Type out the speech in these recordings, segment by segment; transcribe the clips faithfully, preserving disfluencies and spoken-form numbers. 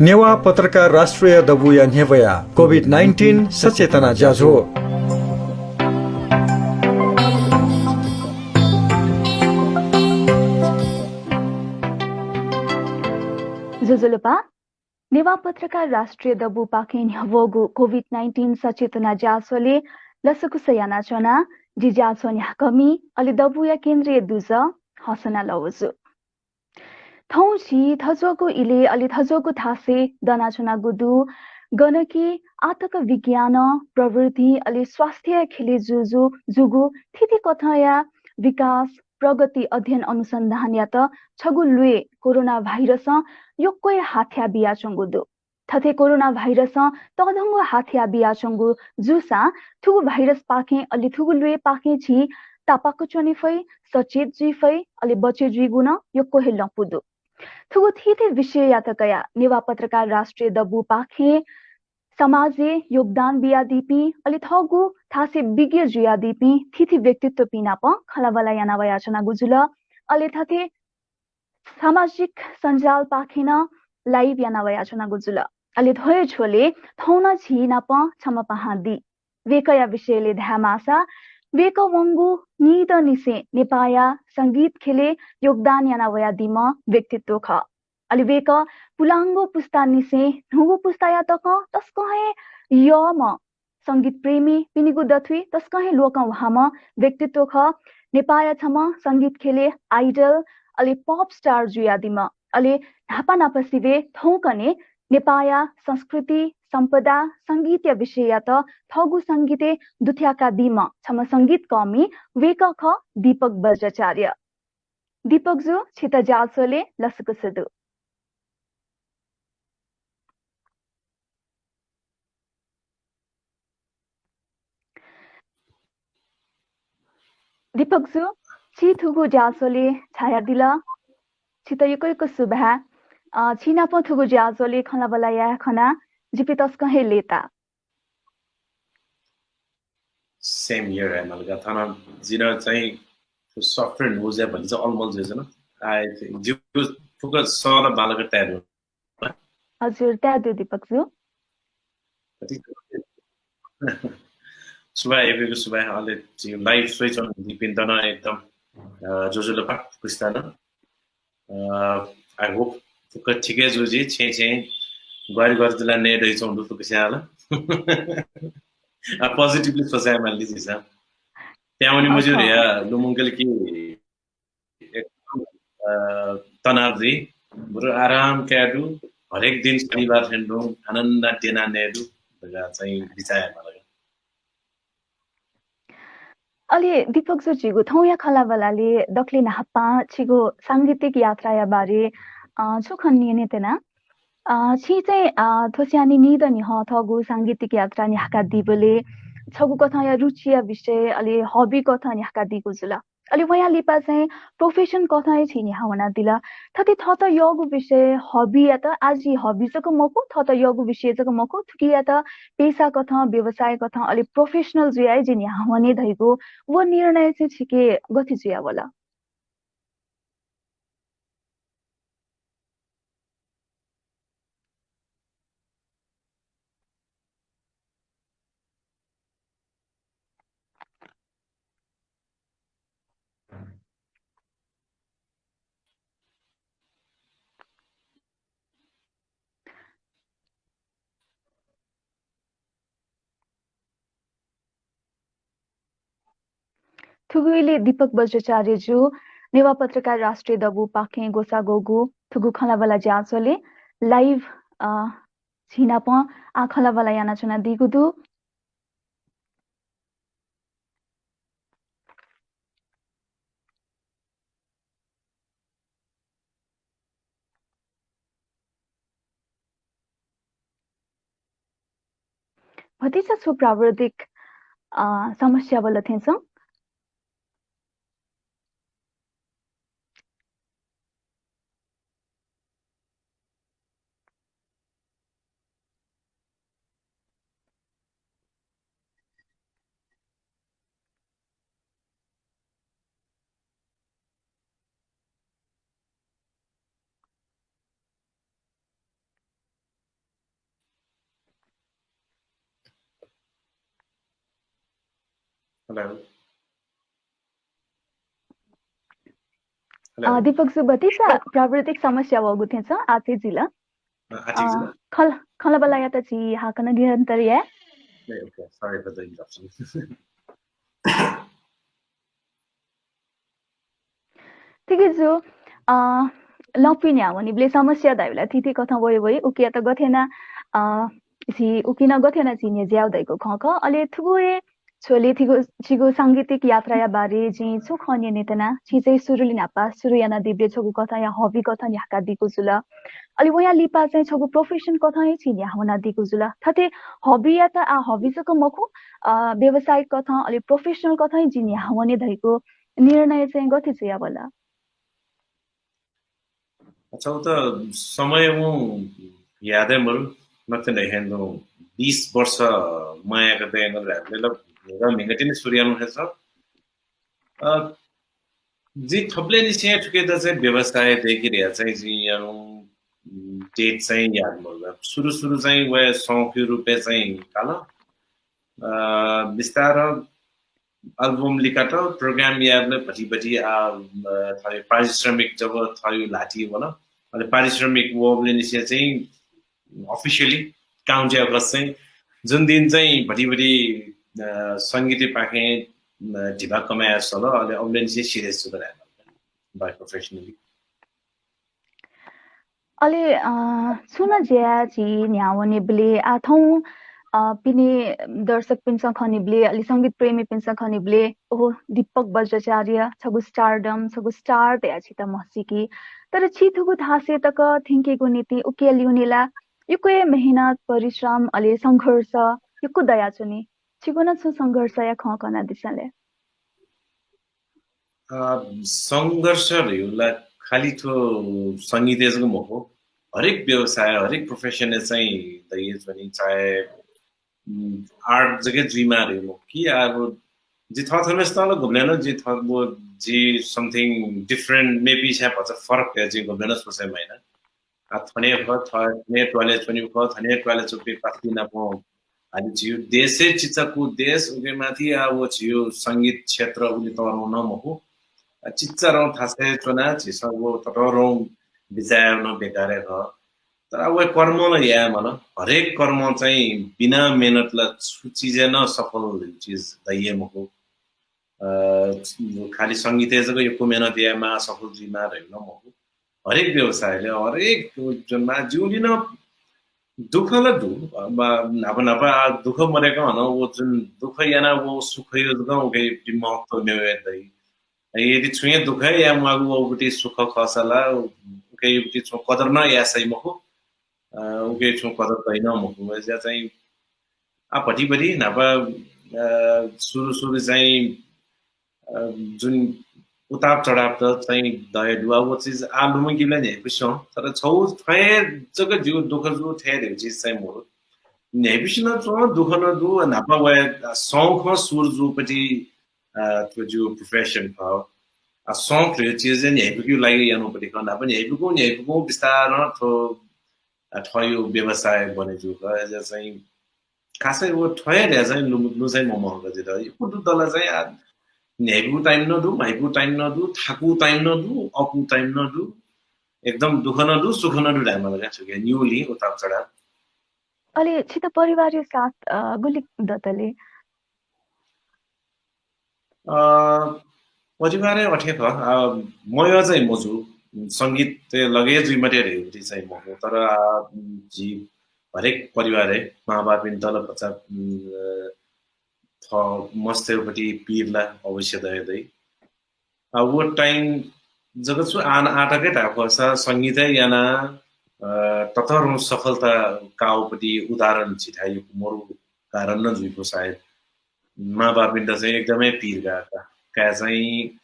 नेवाः पत्रकार राष्ट्रिय दबूया न्ह्यब्वया कोभिड नाइन्टिन सचेतना ज्याझ्वः। ज्वजलपा, नेवाः पत्रकार राष्ट्रिय दबूपाखें न्ह्यब्वःगु कोभिड नाइन्टिन सचेतना ज्याझ्वलय् लसकुस यानाच्वना। जि ज्याझ्वः न्ह्याकःमि अले दबूया केन्द्रीय दुजः हसना लवजु। थौं झी थज्वःगु इलय् अले थज्वःगु थासय् दनाच्वनागु दु, गन कि आःतक विज्ञानं, प्रविधि अले स्वास्थ्यया ख्यलय् जूगु थीथी कथंया विकास, प्रगति, अध्ययन अनुसन्धानयात छगू ल्वय् कोरोना भाइरसं यक्व हे हाथ्या बियाच्वंगु दु। थथे कोरोना भाइरसं तःधंगु हाथ्या बियाच्वंगु जूसां थुगु भाइरसपाखें अले थुगु ल्वय्पाखें झी तापाक च्वने फइ, सचेत जुइ फइ, अले बचे जुइगु नं यक्व हे लँपु दु। थुगु थीथी विषययात कयाः नेवाः पत्रकार राष्ट्रिय दबूपाखें समाजय् योगदान बियादीपिं अले थःगु थासय् विज्ञ जुयादीपिं थीथी व्यक्तित्वपिं नाप खँल्हाबल्हा याना वयाच्वनागु जुल। अले थथे सामाजिक सञ्जालपाखें नं live याना वयाच्वनागु जुल। अले थ्व हे झ्वलय् थौं नं झी नाप छम्ह पाहां दी। वय्कःया विषयलय् धायेमाःसा, वय्कः वंगु निदँनिसें नेपाःया संगीत ख्यलय् योगदान याना वयादीम्ह व्यक्तित्व खः। अले वय्कः पुलांगु पुस्तांनिसें न्हूगु पुस्ताया तकं तसकं हे यःम्ह संगीत प्रेमीपिनिगु दथुइ तसकं हे लोकंह्वाःम्ह व्यक्तित्व खः। नेपाःया छम्ह संगीत ख्यलय् idol अले pop star जुयादीम्ह, अले न्हापा न्हापा सिबें थौंकन्हय् नेपाःया संस्कृति, सम्पदा, संगीतया विषययात थःगु संगीतय् दुथ्याकादीम्ह छम्ह संगीतकःमि वय्कः खः दीपक बज्राचार्य। दीपक जु, छित ज्याझ्वलय् लसकुस दु। दीपक जु, छि थुगु ज्याझ्वलय् झायादिल। छित यक्व यक्व सुभाय्। अ, छि नाप थुगु ज्याझ्वलय् खँल्हाबल्हा याये खनाः जिपिं तसकं हे लय्ताः। Same here, है मल्लिका। थन जिं चाहिँ software news या भनिचा अलमल जुयाच्वन। I think जिगु फुक्क सवाल बांलाक तयार दु। हजुर, तयार दु दीपक जु। सुभाय्, यक्व यक्व सुभाय्। अले जिगु live स्वयाच्वंपिन्त नं एकदम, अ, ज्वजलपा, खुसी ताल। अ, I hope फुक्क ठीक हे जुइ, छेँय् छेँय् ग्वाहालि ग्वाहालि जुयाः नये दइच्वंगु दु फुक्कसियां ला। अ, positively सोचे माली झीसं। त्यां वने मज्यू हजुर। धया लुमंकल कि एकदम, अ, तनाव जुइ, बरु आराम काये दु, हरेक दिन शनिबार थें तुं आनन्द द्यना नये दु धकाः चाहिँ बिचाः याये माल। अले दीपक जु, झीगु थौंया खँल्हाबल्हालय् दकले न्हापां छिगु सांगीतिक यात्राया बारे, अ, छुं खँ न्यने त्यना। अ, छिं चाहिँ, अ, थ्व स्याने निदँ न्ह्यः थःगु सांगीतिक यात्रा न्ह्याकादीबलय् छगू कथंया रुचिया विषय अले hobby कथं न्ह्याकादीगु जुल। अले वया लिपा चाहिँ profession कथं हे छिं न्ह्यावनादिल। थथे थःत यःगु विषय, hobby यात, आः झी hobby जक मखु, थःत यःगु विषय जक मखु, थुकियात पेसा कथं, व्यवसाय कथं, अले professional जुयाः हे जिं न्ह्यावने धइगु व निर्णय चाहिँ छिके गथे जुयावल? थुगु इलय् दीपक बज्राचार्य जु नेवाः पत्रकार राष्ट्रिय दबूपाखें ग्वसाः ग्वःगु थुगु खँल्हाबल्हा ज्याझ्वलय् live, अ, झी नाप आः खँल्हाबल्हा यानाच्वनादीगु दु। भतिचा छु प्राविधिक, अ, समस्या वल थें च्वं। Hello। Hello। अ, दीपक जु, भतिचा प्राविधिक समस्या वःगु थें च्वं, आः चाहिँ जिल। अ, आः ठीक अ, जुल। खल-, खँल्हाबल्हायात झी हाकनं निरन्तर याये। ए, OK, sorry for the interruption। ठीक हे जु, अ, लँपुइ न्ह्यावनीबलय् समस्या धाइबलय् थीथी कथं वइ वइ, उकियात गथे याना, अ, झी उकिं नं गथे याना झी न्ह्यज्याये धइगु खँ खः। अले थुगु हे झ्वलय् थीगु, छिगु सांगीतिक यात्राया बारे जिं छुं खँ न्यने त्यना। छिं चाहिँ सुरुलि न्हापा सुरु यानादीबलय् छगू कथंया hobby कथं न्ह्याकादीगु जुल। अले वया लिपा चाहिँ छगू profession कथं हे छिं न्ह्यावनादीगु जुल। थथे hobby यात आः hobby जक मखु, अ, व्यावसायिक कथं अले professional कथं हे जिं न्ह्यावने धइगु निर्णय चाहिँ गथे जुयावल? अच्छा, उ त समय उ याद हे मरु, नकतिनि धायेधुन बिस वर्ष मयाक दयेधुन धायेबलय् ल, म्हिगः म्हिगः तिनि सुरु यानागु खः। अ, जिं थुबलय् निसें थुकियात चाहिँ व्यवसाय दयेके धया चाहिँ जिं यानागु, उम्, date चाहिँ याद मरु। सुरु सुरु चाहिँ व शौकया रूपय् चाहिँ काल। अ, बिस्तारं album लिकात program यायेबलय् भति भति आ, अ, थ्व पारिश्रमिक जब थ्व ल्हातिवल, अले पारिश्रमिक वःबलय् निसें चाहिँ officially count याःगु चाहिँ जुन दिन चाहिँ भति भति, अ, संगीतपाखें, अ, धिबा कमय् याये सल, अले अबलय् निसें serious जुल धायेमाल by professionally। अले, अ, छुं नं ज्या झी न्ह्यावनीबलय् आः थौं, अ, पिने दर्शकपिन्सं खनीबलय्, अले संगीत प्रेमीपिन्सं खनीबलय्, ओहो, दीपक बज्राचार्य छगू stardom, छगू star धयाः छित म्हसीकी। तर छि थुगु थासय् तक थ्यंकेगु निंतिं उकिया ल्यूने ला यक्व हे मेहनत, परिश्रम, अले संघर्ष यक्व दयाच्वनी। छिगु नं छुं संघर्षया खँ कनादिसँ ले। अ, संघर्ष धइगु ला खालि थ्व संगीतय् जक मखु, हरेक व्यवसाय, हरेक profession य् चाहिँ दयाच्वनी, चाहे, उम्, art जक हे जुइमाः धइगु मखु कि, अब जि थःथम्हेसित ला गुबलें नं जि थ-, व जि something different, maybe छाय् भचा फरक हे जि गुबलें नं सोचे मयाना। आ, थन हे खः, थ-, थन हे त्वालय् च्वनीगु खः, थन हे त्वालय् च्वंपिं पासापिं नाप हाले झीगु देशय् चिचाकू देश, उकिया माथि आ, व झीगु संगीत क्षेत्र उलि तःधंगु नं मखु। आ, चिचाधंगु थासय् च्वनाः झीसं व ततःधंगु बिचाः यायेगु नं बेकार हे खः। तर आ, व कर्म नं यायेमाल। हरेक कर्म चाहिँ बिना मेहनत ला छुं चिजय् नं सफल धइगु चिज दइ हे मखु। अ, खालि संगीतय् जक यक्व मेहनत यायेमाः, सफल जुइमाः धइगु नं मखु। हरेक व्यवसायले, हरेक जुन मा जीवनय् नं दुःख ला दु, अ, बा-, न्हापा न्हापा आ दुःख मदय्कं हनं व जुन दुःख यानाः व सुख यायेगु जक उकिया महत्व मेगु हे दइ। यदि छुं हे दुःख हे याये म्वाःगु व उकिया सुख खःसा ला उकिया छुं कदर नं याये सइ मखु, अ, उकिया छुं कदर दइ नं मखु। अय्‌जुया चाहिँ आ, भति भति न्हापा, अ, सुरु सुरु चाहिँ, अ, जुन उताप चढाप त चाहिँ दये दु, आ, व चिज आ लुमंकीबलय् न्ह्याइपुसे च्वं। तर छगू थ्व हे जक जिगु दुःख जू थें धइगु चिज चाहिँ मरु। न्ह्याइपुसे नं च्वं, दुःख नं दु, न्हापा वये, आ, शौक सुरु जूपति, अ, थ्व जिगु profession खः। आ, शौक धइगु चिज चाहिँ न्ह्याइपुकेगु लागि यानागुपति खः। न्हापा न्ह्याइपुकुं, न्ह्याइपुकुं बिस्तारं थ्व, अ, थःगु व्यवसाय बने जू खः। अय्‌जुया चाहिँ खासै व थ्व हे धया चाहिँ लुँ, लुँ चाहिँ ममंगु जितः। यक्व दु दला चाहिँ आ, न्ह्याइपुगु time नं दु, म्हाइपुगु time नं दु, थाकुगु time नं दु, अःपुगु time नं दु। एकदम दुःख नं दु, सुख नं दु धायेमाल का, छुकिया निगुलिं उताप चढाप। अले छित परिवारया साथ, अ, गुलि दत ले? अ, परिवारय् अथे खः। अ, मयः चाहिँ मजू, संगीतय् लगे जुइ मते धइगु चाहिँ मखु। तर, अ, झी हरेक परिवारय् मांबौपिन्त ला भचा, उम्, अ, थः मस्तय्‌पति पीर ला अवश्य दये दइ। अ, व time जक छु आन आःतक हे धायेफसा संगीतय् यानाः, अ, ततःधंगु सफलता काःगुपति उदाहरण झीथाय् यक्व मरु कारण नं जुइफु सायद। मांबौपिन्त चाहिँ एकदमै पीर का, का, काय् चाहिँ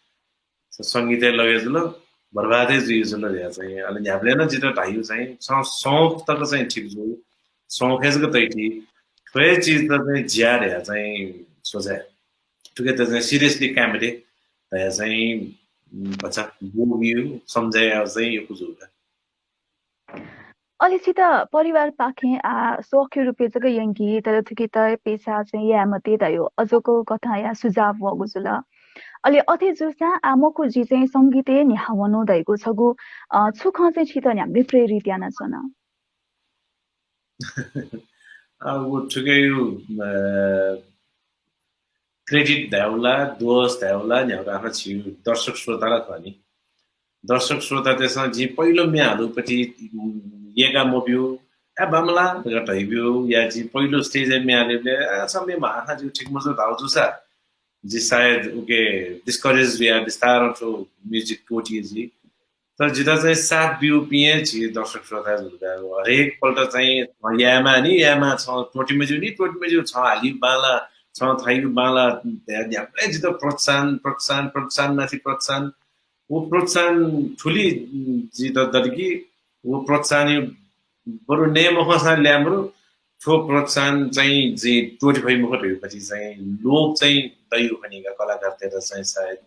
स-, संगीतय् लगे जुल, बर्बाद हे जुइ जुल धया चाहिँ। अले न्ह्याबलें नं जितः धाइगु चाहिँ स-, शौक तक चाहिँ ठीक जू, शौक हे जक तइ ठीक, थ्व हे चिजत चाहिँ ज्या धया चाहिँ सोचे। थुकियात चाहिँ seriously काये मते धया चाहिँ, उम्, भचा बोगयु सम्झे चाहिँ यक्व जू का। अले छित परिवारपाखें आ, शौकया रूपय् जक यंकी, तर थुकित पेसा चाहिँ याये मते धयो अजोको कथंया सुझाव वःगु जुल। अले अथे जूसां आ, मखु जि चाहिँ संगीतय् न्ह्यावनु धइगु छगू, अ, छु खँ चाहिँ छित न्ह्याबलें प्रेरित यानाच्वन? आ, व थुकिया, अ, credit धायेवला, दोष धायेवला, न्ह्यागु आखा छि दर्शक श्रोता ला खः नि। दर्शक श्रोतातय्सं जिं पहिलो म्ये हालुपति, उम्, यय्का मब्यू, "ए बामला" धकाः धइब्यू, या जिं पहिलो stage-य् म्ये हालेबलय्, "आ, छ म्ये महा, आखा जिगु ठीक मजू" धाःगु जूसा, जि सायद उके discourage जुया बिस्तारं थ्व music त्वःतिये जुइ। तर जितः चाहिँ साथ ब्यूपिं हे झी दर्शक श्रोता जुल का। हरेक पल्ट चाहिँ यायेमा नि, यायेमा छ त्वःति मज्यू नि, त्वःति मज्यू छ हालिउ बांला, छ थाइउ बांला, ध्या-, ध्यापले जितः प्रोत्साहन, प्रोत्साहन, प्रोत्साहन माथि प्रोत्साहन। व प्रोत्साहन थुलि जितः दल कि व प्रोत्साहन बरु नये मखंसां ल्याय् मरु, थ्व प्रोत्साहन चाहिँ जि त्वःति फइ मखु धइगु पछि चाहिँ लोभ चाहिँ दइगु खनी का कलाकारतय्त चाहिँ सायद।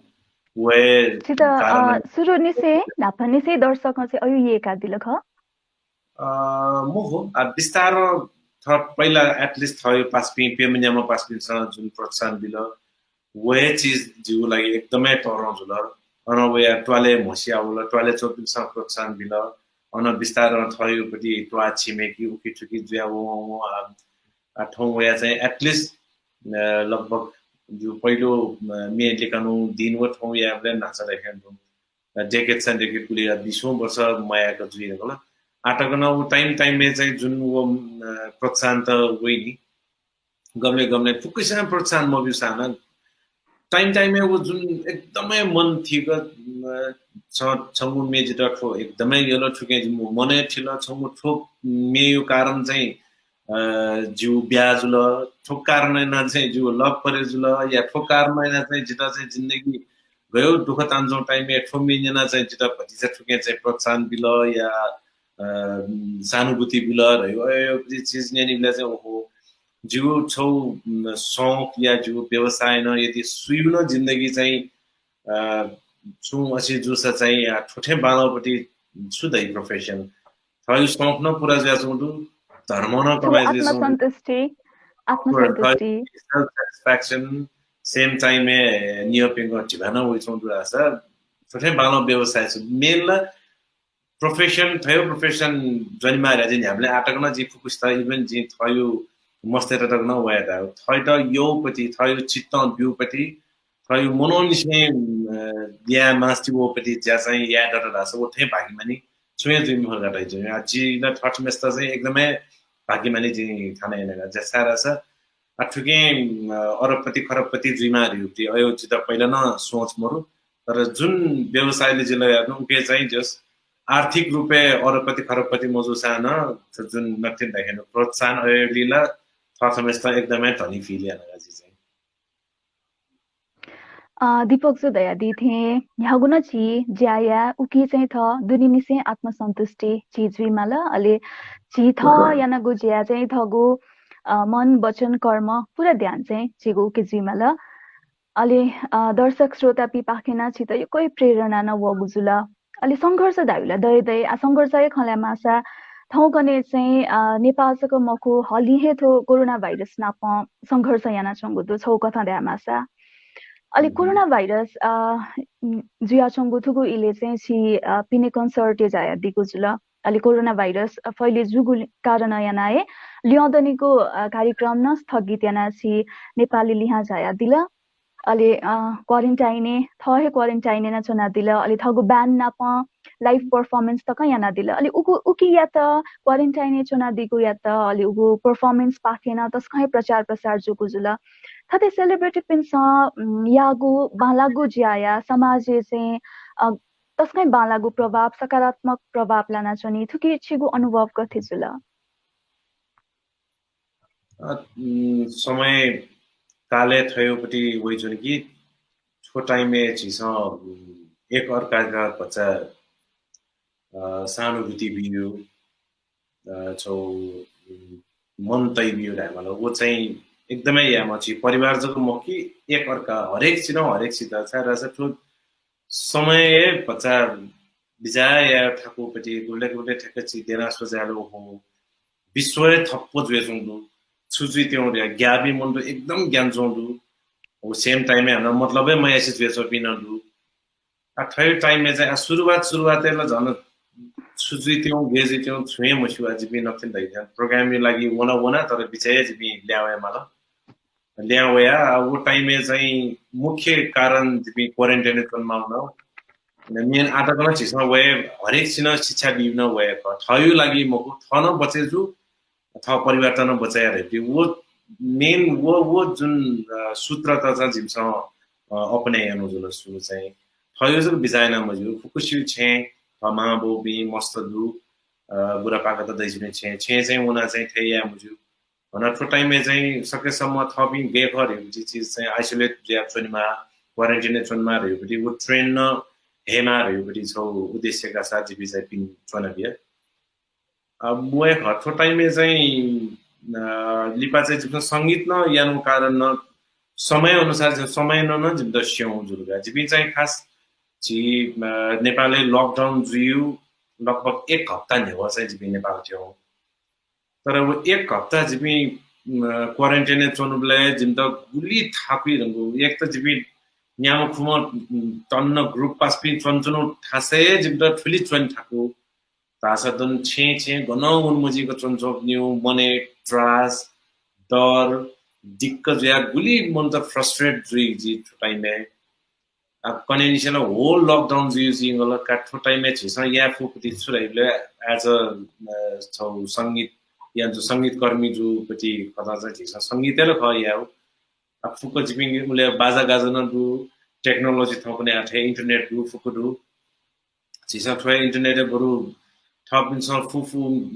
वहे छित, अ, सुरुनिसें, न्हापांनिसें दर्शकं चाहिँ अयु यय्कादिल खः? अ, मखु, आ, बिस्तारं थ-, पहिला at least थःयु पासापिं, प्यम्ह न्याम्ह पासापिन्सं जुन प्रोत्साहन बिल, वहे चिज जिगु लागि एकदमै तःधं जुल। अन वया त्वालय् म्हसिया वल, त्वालय् च्वंपिन्सं प्रोत्साहन बिल। अन बिस्तारं थःयुपति त्वाः छिमेकी उकिथुकी जुया वं वं, आ, आ, थौं वया चाहिँ at least, अ, लगभग जिगु पहिलो, अ, म्ये लिकानु दिन व थौं यायेबलय् न्हाचः धायेखन दु। अ, decade स decade गुलि, अ, बिसौं वर्ष मयाक जुइ धुंकल। आः तक नं व time time-य् चाहिँ जुन व, अ, प्रोत्साहन त वइ नि। गबलें गबलें फुक्कसिनं प्रोत्साहन मब्यूसां नं time time-य् व जुन एकदमै मन थिक, अ, छ-, छंगु म्ये जितः थ्व एकदमै यल, थुके जिमु मनय् थिल, छंगु थ्व म्येयु कारण चाहिँ, अ, जिगु ब्याहा जुल, थ्व कारण यानाः चाहिँ जिगु love परे जुल, या थ्व कारण यानाः चाहिँ जितः चाहिँ जिन्दगी गयु दुःख तान्जं time-य् थ्व म्ये न्यनाः चाहिँ जितः भतिचा थुके चाहिँ प्रोत्साहन बिल या, अ, सहानुभूति बिल धयो। अ, यो चिज न्यनीबलय् चाहिँ ओहो, जिगु छौ, उम्, शौक या जिगु व्यवसाय नं यदि सुयु नं जिन्दगी चाहिँ, अ, छुं असे जूसा चाहिँ या थ्व थें बांलाउपति छु दइ profession? थःयु शौक नं पूरा जुयाच्वं दु, धर्म नं कमाइ जुयाच्वं दु। आत्मसन्तुष्टि, आत्मसन्तुष्टि। Self satisfaction, same time-य् नियःप्यंगः धिबा नं वइच्वं दु धाःसा थ्व थें बांलाउ व्यवसाय छु। Main ला profession, थःयु profession ज्वनेमाः धया जिं न्ह्याबलें आः तक नं जिं फुक्कसित, even जिं थःयु मस्तय्त तक नं वया धायेगु। थःत यःपति, थःयु चित्तं ब्यूपति, थःयु मनंनिसें, अ, याये मास्ति वःपति ज्या चाहिँ याये दत धाःसा व थें भाग्यमानी छुं हे जुइ मखु धकाः धाइ जिं। आ, जि ला थःथम्हेसित चाहिँ एकदमै भाग्यमानी जिं ठाना याना का। ज्या छाय् धाःसा आ, थुकिं, अ, अरबपति खरबपति जुइमाः धइगु अय् जितः पहिला नं सोच मरु। तर जुन व्यवसायले जितः यात उके चाहिँ जस आर्थिक रूपय् अरबपति खरबपति मजूसां नं जुन नकतिनि धायेखन प्रोत्साहन अय् ला थःथम्हेसित एकदमै धनी feel याना का जि चाहिँ। अ, दीपक जु धयादी थें न्ह्यागु नं झी ज्या याये उकी चाहिँ थः दुनेंनिसें आत्मसन्तुष्टि झी जुइमाल। अले झी थः यानागु ज्या चाहिँ थःगु, अ, मन, वचन, कर्म पूरा ध्यान चाहिँ झीगु उकी जुइमाल। अले, अ, दर्शक श्रोतापिं पाखें नं छित यक्व हे प्रेरणा नं वःगु जुल। अले संघर्ष धायेबलय् दये दये, आ, संघर्ष हे खँ ल्हायेमाःसा थौंकन्हय् चाहिँ, अ, नेपाल जक मखु, हलिं हे थ्व corona virus नाप संघर्ष यानाच्वंगु दु, छौ कथं धायेमाःसा। अले corona virus, अ, जुयाच्वंगु थुगु इलय् चाहिँ छि, अ, पिने concert-य् झायादीगु जुल। अले corona virus, अ, फैले जूगु कारणं यानाः हे ल्यं दनिगु, अ, कार्यक्रम नं स्थगित यानाः छि नेपालय् लिहां झायादिल। अले, अ, quarantine-य्, थः हे quarantine-य् नं च्वनादिल। अले थःगु band नाप live performance तकं यानादिल। अले उगु, उकियात quarantine-य् च्वनादीगुयात, अले उगु performance पाखें नं तसकं हे प्रचार प्रसार जूगु जुल। थथे celebrity-पिन्सं, उम्, याःगु बांलाःगु ज्याया समाजय् चाहिँ, अ, तसकं हे बांलाःगु प्रभाव, सकारात्मक प्रभाव लानाच्वनी। थुकी छिगु अनुभव गथे जुल? अ, उम्, समय कालय् थयोपति वइच्वन कि थ्व time-य् झीसं, उम्, एक अर्काका भचा, अ, सहानुभूति बियो, अ, छौ, उम्, मन तइबियो धायेमाल। व चाहिँ एकदमै यायेमाः छि परिवार जक मखु कि एक अर्का हरेक चिजं हरेक चिज छाय् धाःसा थ्व समय भचा बिचाः याये थाकुपट्टि गुबलें गुबलें ठ्याक्क चिज देना स्वचायेल हो। विश्व हे ठप्प जुयाच्वंगु दु। छु जुइत्यंगु दु, ग्याःपिं मनूत एकदम ग्यानाच्वंगु दु। अब same time-य् हानं मतलबै मयासें जुयाच्वंपिं नं दु। आ, थ्व time-य् चाहिँ, आ, सुरुवात, सुरुवातय् ला झन छु जुइत्यंगु, गय् जुइत्यंगु, छुं हे मस्यू, आ, जिपिं नकतिनि धइथें program-या लागि वना, वना, तर बिचय् हे जिपिं ल्याहां वये माल। ल्याहां वया, आ, व time-य् चाहिँ मुख्य कारण जिपिं quarantine-य् च्वनेमाः वन। Main आः तक नं झीसं वये, हरेक चिज नं शिक्षा बीपिं नं वये खः। थःगु लागि मखु, थः नं बचय् जू, थः परिवारत नं बचय् याये धइगु। व main व, व जुन, अ, सूत्रत चाहिँ जिमिसं, अ, अपनय् यानागु जुल। सुरु चाहिँ थःगु जक बिचाः याना मज्यू, फुक्कसिगु छेँय् थः मांबौपिं मस्त दु, अ, बुढापाकात दइच्वनीगु छेँय्, छेँय् चाहिँ वना चाहिँ थथे याये मज्यू। भन थ्व time-य् चाहिँ सकेसम्म थःपिं गय् खः धइगु चिज चाहिँ isolate जुया च्वनेमाः, quarantine-य् च्वनेमाः धइगु, व trend नं हयेमाः धइगु छगू उद्देश्यका साथ जिपिं चाहिँ पिने च्वनाबिया। अ, व हे खः, थ्व time-य् चाहिँ, अ, लिपा चाहिँ जिमिसं संगीत नं यानागु कारण नं समय अनुसार चाहिँ समय नं, नं जिमित स्यंगु जुल का। जिपिं चाहिँ खास झी, अ, नेपालय् lockdown जुइगु लगभग एक हप्ता न्ह्यः चाहिँ जिपिं नेपाल थ्यंगु। तर व एक हप्ता जिपिं, अ, quarantine-य् च्वनुबलय् जिमित गुलि थाकुइ धुंकल। एक त जिपिं न्याम्ह खुम्ह, उम्, तन group पासापिं च्वनाच्वनु थासय् जिमित थुलि च्वने थाकु। धाःसा दन छेँय् छेँय् गनं वने मजिक च्वनाच्वंपिनिगु मनय् त्रास, डर, दिक्क जुयाः गुलि मनूत frustrate जुइ जि थ्व time-य्। आ, कन्हय्‌निसें ला whole lockdown जुइ जुइगु का थ्व time-य् झीसं याये फुगु पति छु धाइबलय् as a, अ, छगू संगीत, याना छु संगीतकर्मी जूपति खतं चाहिँ झीसं संगीतय् ला खः यायेगु। आ, फुक्क जिपिं उलय् बाजागाजा नं दु, technology थौंकन्हय् आः थें internet दु, फुक्क दु। झीसं थ्व हे internet-य् बरु थःपिन्सं फुफु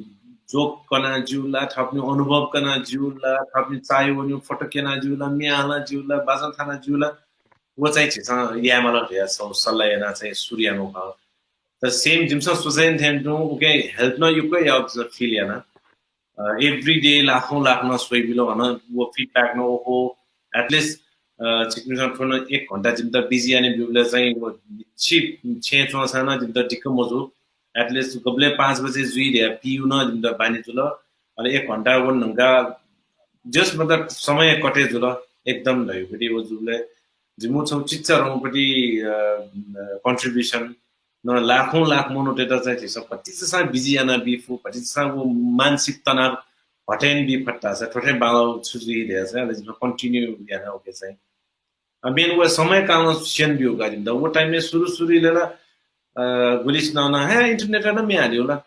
joke कना ज्यू ला, थःपिनि अनुभव कना ज्यू ला, थःपिनि चाःहिउ वनीगु photo क्यना ज्यू ला, म्ये हाला ज्यू ला, बाजं थाना ज्यू ला, व चाहिँ झीसं याये माल धयाः सल्लाह याना चाहिँ सुरु यानागु खः। तर same जिमिसं सोचे याना थें तुं उकिं help नं यक्व याःगु feel याना। अ, every day लाखौं लाख नं स्वइबिल भन, व feedback नं ओहो, at least, अ, छिकपिन्सं थ्व नं एक घण्टा जिमित busy याना ब्यूबलय् चाहिँ व छि छेँय् च्वंसां नं जिमित दिक्क मजू। At least गबलय् पाँच बजे जुइ धयाः पिउ नं जिमित बानी जुल। अले एक घण्टा वन धुंकाः just मतलब समय कटे जुल, एकदम धइगु व जुबलय् जिमिगु छगू चिच्चा रंगपति, अ, अ, contribution नं लाखौं लाख मनूतय्त चाहिँ झीसं भतिचासां busy यानाबी फु, भतिचासां व मानसिक तनाव हटे यानाबी फत धाःसा थ्व थें बांलाःगु छु जुइ धयाः चाहिँ अले जिमिसं continue याना उके चाहिँ। अ, main व समय कालं स्यने ब्यूगु का जिमित। व time-य् सुरु सुरुइ ला, अ, गुलिसिनं नं हे internet-य् नं म्ये हालिउ ला।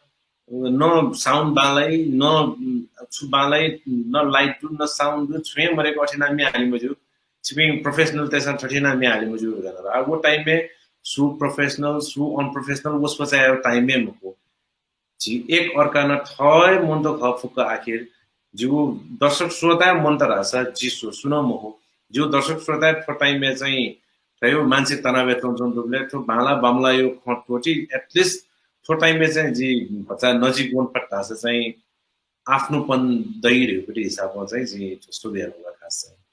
न sound बांलाइ, न, उम्, छु बांलाइ, न light दु, न sound दु, छुं हे मदय्क अथे याना म्ये हाले मज्यू। छिपिं professional-तय्सं थथे याना म्ये हाले मज्यू धकाः। आ, व time-य् सु professional, सु unprofessional, व सोचाय् time हे मखु। झी एक अर्का नं थः हे मनूत खः फुक्क आखिर। जिगु दर्शक श्रोता हे मन्त धाःसा जि सु, सु नं मखु। जिगु दर्शक श्रोता हे थ्व time-य् चाहिँ थ्व मानसिक तनावय् च्वंच्वंगु दुबलय् थ्व बांला बांमलाया खँ त्वःति at least थ्व time-य् चाहिँ जि भचा नजिक वन फत धाःसा चाहिँ आफ्नोपन दइ धइगु हिसाबं चाहिँ जि थ्व सुरु यानागु खास चाहिँ।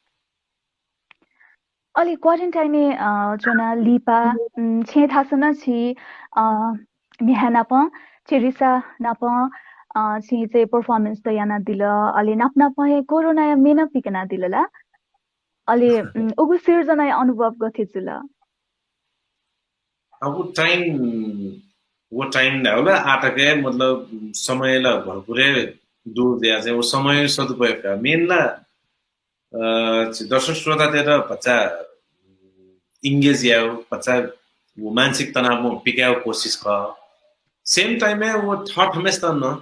अले quarantine-य्, अ, च्वना लिपा, उम्, छेँ थासं नं छि, अ, म्ह्याय् नाप, चेरिसा नाप, अ, छि चाहिँ performance त यानादिल, अले नाप नाप हे कोरोनाया म्ये नं पिकनादिल ला? अले, उम्, उगु सिर्जनाया अनुभव गथे जुल? अब time, व time धाःगु ला आः तक हे मतलब समय ला भरपुर हे दु धयाः चाहिँ व समय सदुपयोग का। Main ला अ, झी दर्शक श्रोतातय्त भचा engage यायेगु, भचा व मानसिक तनाव पिकायेगु कोसिस खः। Same time-य् व थःथम्हेसित नं,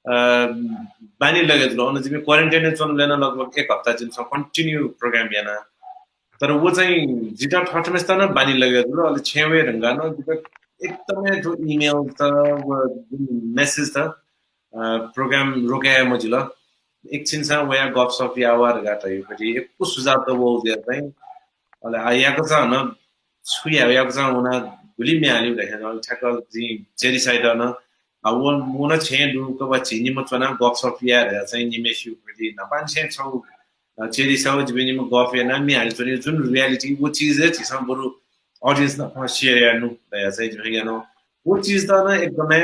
अ, बानी लगे जुल। अन जिमि quarantine-य् च्वनाबलय् नं लगभग एक हप्ता जिमिसं continue program याना। तर व चाहिँ जितः थःथम्हेसित नं बानी लगे जुल। अले छेँ वये धुंकाः नं जितः एकदमै थ्व email त, व जुन message त, अ, program रोके याये मजिल। एकछिनसां वयाः गफसफ याः वा धकाः धइगुपति यक्व सुझाव त वःगु जुयाः चाहिँ। अले आ याकःचा नं छु याये, याकःचा वना गुलि म्ये हालिउ धकाः नं ठ्याक्क जिं चेरिसायात नं, आ, व, व नं छेँय् दु का, व झी निम्ह च्वनाः गफसफ याये धकाः चाहिँ निम्हेसिगुपति न्हापांनिसें छगू, अ, चेरिसा व जिमि निम्ह गफ यानाः म्ये हालिच्वनी जुन reality व चिज हे झीसं बरु audience नाप share यायेनु धयाः चाहिँ जिमिसं यानागु वो चिज त नं एकदमै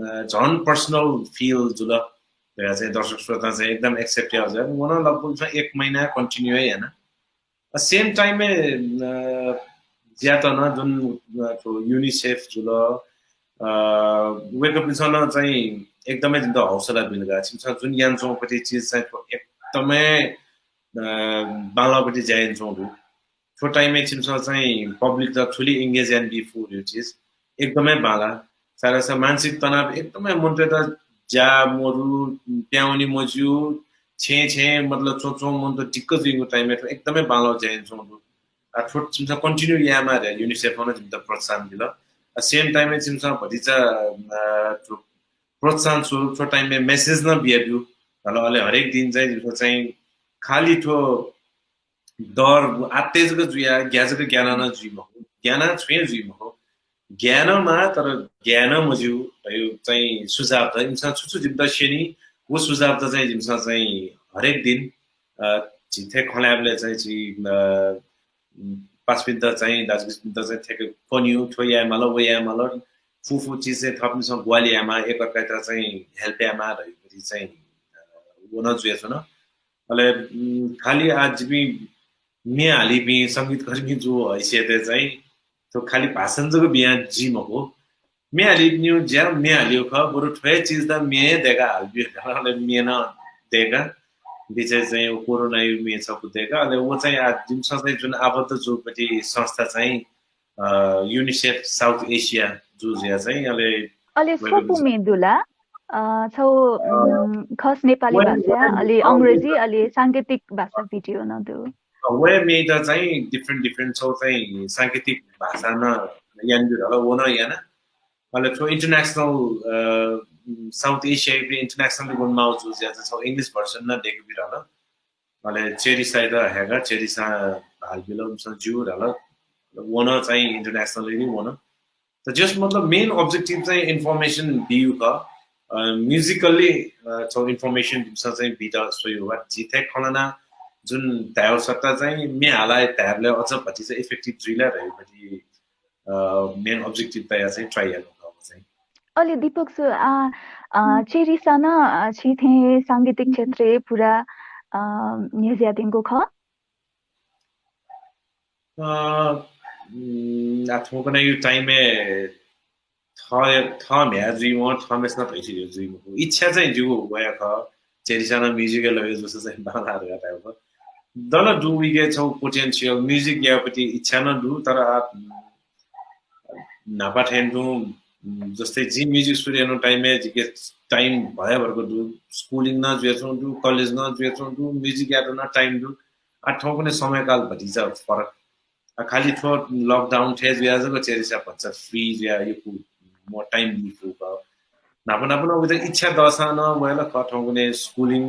अ, झन पर्सनल फिल जुल। धया चाहिँ दर्शक श्रोता चाहिँ एकदम एक्सेप्ट याः जुल। व नं लगभग चाहिँ एक महिना कन्टिन्यू याना। सेम टाइममै ज्यात नं जुन युनिसेफ जुल, वेकअप मिसन चाहिँ एकदमै जिमित हौसला बिल का। छिमिसं जुन याना च्वंपट्टि चिज चाहिँ एकदमै बांलापट्टि ज्या याना च्वं दु। थ्व टाइमय् छिमिसं चाहिँ पब्लिक त थुलि एंगेज याना बी फु यो चिज एकदमै बांला। सारा मानसिक तनाव एकदमै मनूतय्त ज्या मरु, प्याउने मज्यू, छेँ छेँ मतलब च्वं च्वं मन त दिक्क जुइगु टाइमय् थ्व एकदमै बांला ज्या याना च्वं दु। आ, थ्व छिमिसं कन्टिन्यू यायेमा धया युनिसेफ नं जिमित प्रोत्साहन बिल। सेम टाइमय् छिमिसं भतिचा प्रोत्साहन स्वरूप थ्व टाइमय् मेसेज नं बिया ब्यू। अले हरेक दिन चाहिँ जिमिसं चाहिँ खाली थ्व डर आत्ते जक जुया, ग्या जक ग्याना नं जुइ मखु, ग्याना छुं जुइ मखु, ग्यानामा तर ग्याना मज्यू धयु चाहिँ सुझाव त इमिसं छु छु जिमित स्यनी, वो सुझाव त चाहिँ जिमिसं चाहिँ हरेक दिन अ, झी थें खँ ल्हायेबलय् चाहिँ झी पासापिन्त चाहिँ दाजुकिजापिन्त चाहिँ थेके कन्यु थ्व याये माल, व याये माल, फुफु चिज चाहिँ थःपिन्सं ग्वाहालि यायेमा, एकअर्काइत चाहिँ हेल्प यायेमा धयु चाहिँ अ, व नं जुया च्वन। अले खाली आज जिपिं म्ये हालीपिं संगीतकर्मी जू हैसियतय् चाहिँ थ्व खाली भाषण जक बिया जुइ मखु। म्ये हालीपिनिगु ज्या म्ये हालीगु खः, बरु थ्व हे चिज त म्ये हे दय्का हालब्यू। अले म्ये नं दय्का, बिचय् चाहिँ व कोरोनायु म्ये छपु दय्का। अले व चाहिँ आ, जिमिसं चाहिँ जुन आबद्ध जूपट्टि संस्था चाहिँ अ, युनिसेफ साउथ एसिया जू जुया चाहिँ अले अले स्वपु म्ये दु ला? अ, छौ खस नेपाली भाषा, अले अंग्रेजी, अले सांकेतिक भाषा भिडियो नं दु। व हे म्येत चाहिँ डिफरेन्ट डिफरेन्ट छौ चाहिँ सांकेतिक भाषा नं याना बिल, व नं याना। अले छौ इन्टरनेसनल अ, साउथ एसिया इन्टरनेसनल गुण माउ जू जुया चाहिँ छौ इंग्लिश भर्जन नं दय्के बिल। अले चेरिसाइत हय्का, चेरिसा हाल बिल, उमिसं ज्यू धाल। व नं चाहिँ इन्टरनेसनली वन। त जस मतलब मेन अब्जेक्टिभ चाहिँ इन्फर्मेसन बियु खः। अ, म्युजिकल्ली अ, छौ इन्फर्मेसन जिमिसं चाहिँ बित स्वयु वा। जि थें खँ ल्हाना जुन धायु सत्ता चाहिँ म्ये हालाय् धायेबलय् अझ भतिचा इफेक्टिभ जुइ ला धयु भति अ, मेन अब्जेक्टिभ तया चाहिँ ट्राई याना खः चाहिँ। अले दीपक सु आ अ, चेरिसा नं अ, छि थें सांगीतिक क्षेत्रय् पुरा अ, न्ह्यज्यातिंगु खः। अ, उम्, आ, थौंकन्हय् यु टाइमय् थ-, थः म्ह्याय् जुइवं, थः मेसना भैसि जुइवं। इच्छा चाहिँ जिगु वया खः। चेरिसा नं म्युजिक लगे जूसा चाहिँ बांला धकाः धायेगु। दन दु उइके छौ पोटेन्सियल, म्युजिक यापट्टि इच्छा नं दु, तर आ, न्हापा थें तुं, उम्, जस्तै जि म्युजिक सुरु याना टाइमय् जिके टाइम भया भरक दु, स्कुलिङ नं जुया च्वं दु, कलेज नं जुया च्वं दु, म्युजिक यात नं टाइम दु। आ, थौंकन्हय् समयकाल भतिचा फरक। आ, खाली थ्व लकडाउन थें जुया जक चेरिसा भचा फ्री जुया यक्व म टाइम बी फु खः। न्हापा न्हापा नं उइता इच्छा दःसां नं वया ला खः थौंकन्हय् स्कुलिङ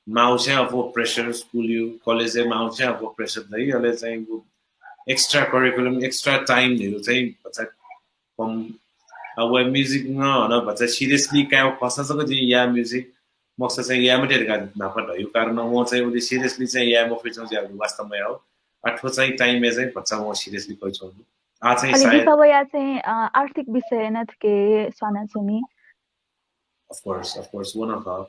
माउ छ्या अप्वः प्रेसर, स्कुल यु, कलेज माउ छ्या अप्वः प्रेसर दइ, अले चाहिँ उ एक्स्ट्रा करिकुलम, एक्स्ट्रा टाइम धयु चाहिँ भचा कम। आ, व म्युजिक नं हन भचा सिरियसली कायेगु खःसा जक जिं या म्युजिक, मखुसा चाहिँ याये मते धकाः न्हापा धयु कारण व चाहिँ उलि सिरियसली चाहिँ याये मफुइच्वं जुया वास्तवमा याउ। आ, थ्व चाहिँ टाइमय् चाहिँ भचा व सिरियसली कइच्वं दु। आ चाहिँ अले सायद लिपा वया चाहिँ, अ, आर्थिक विषय नं थुके स्वाना च्वनी। Of course, of course, व नं खः।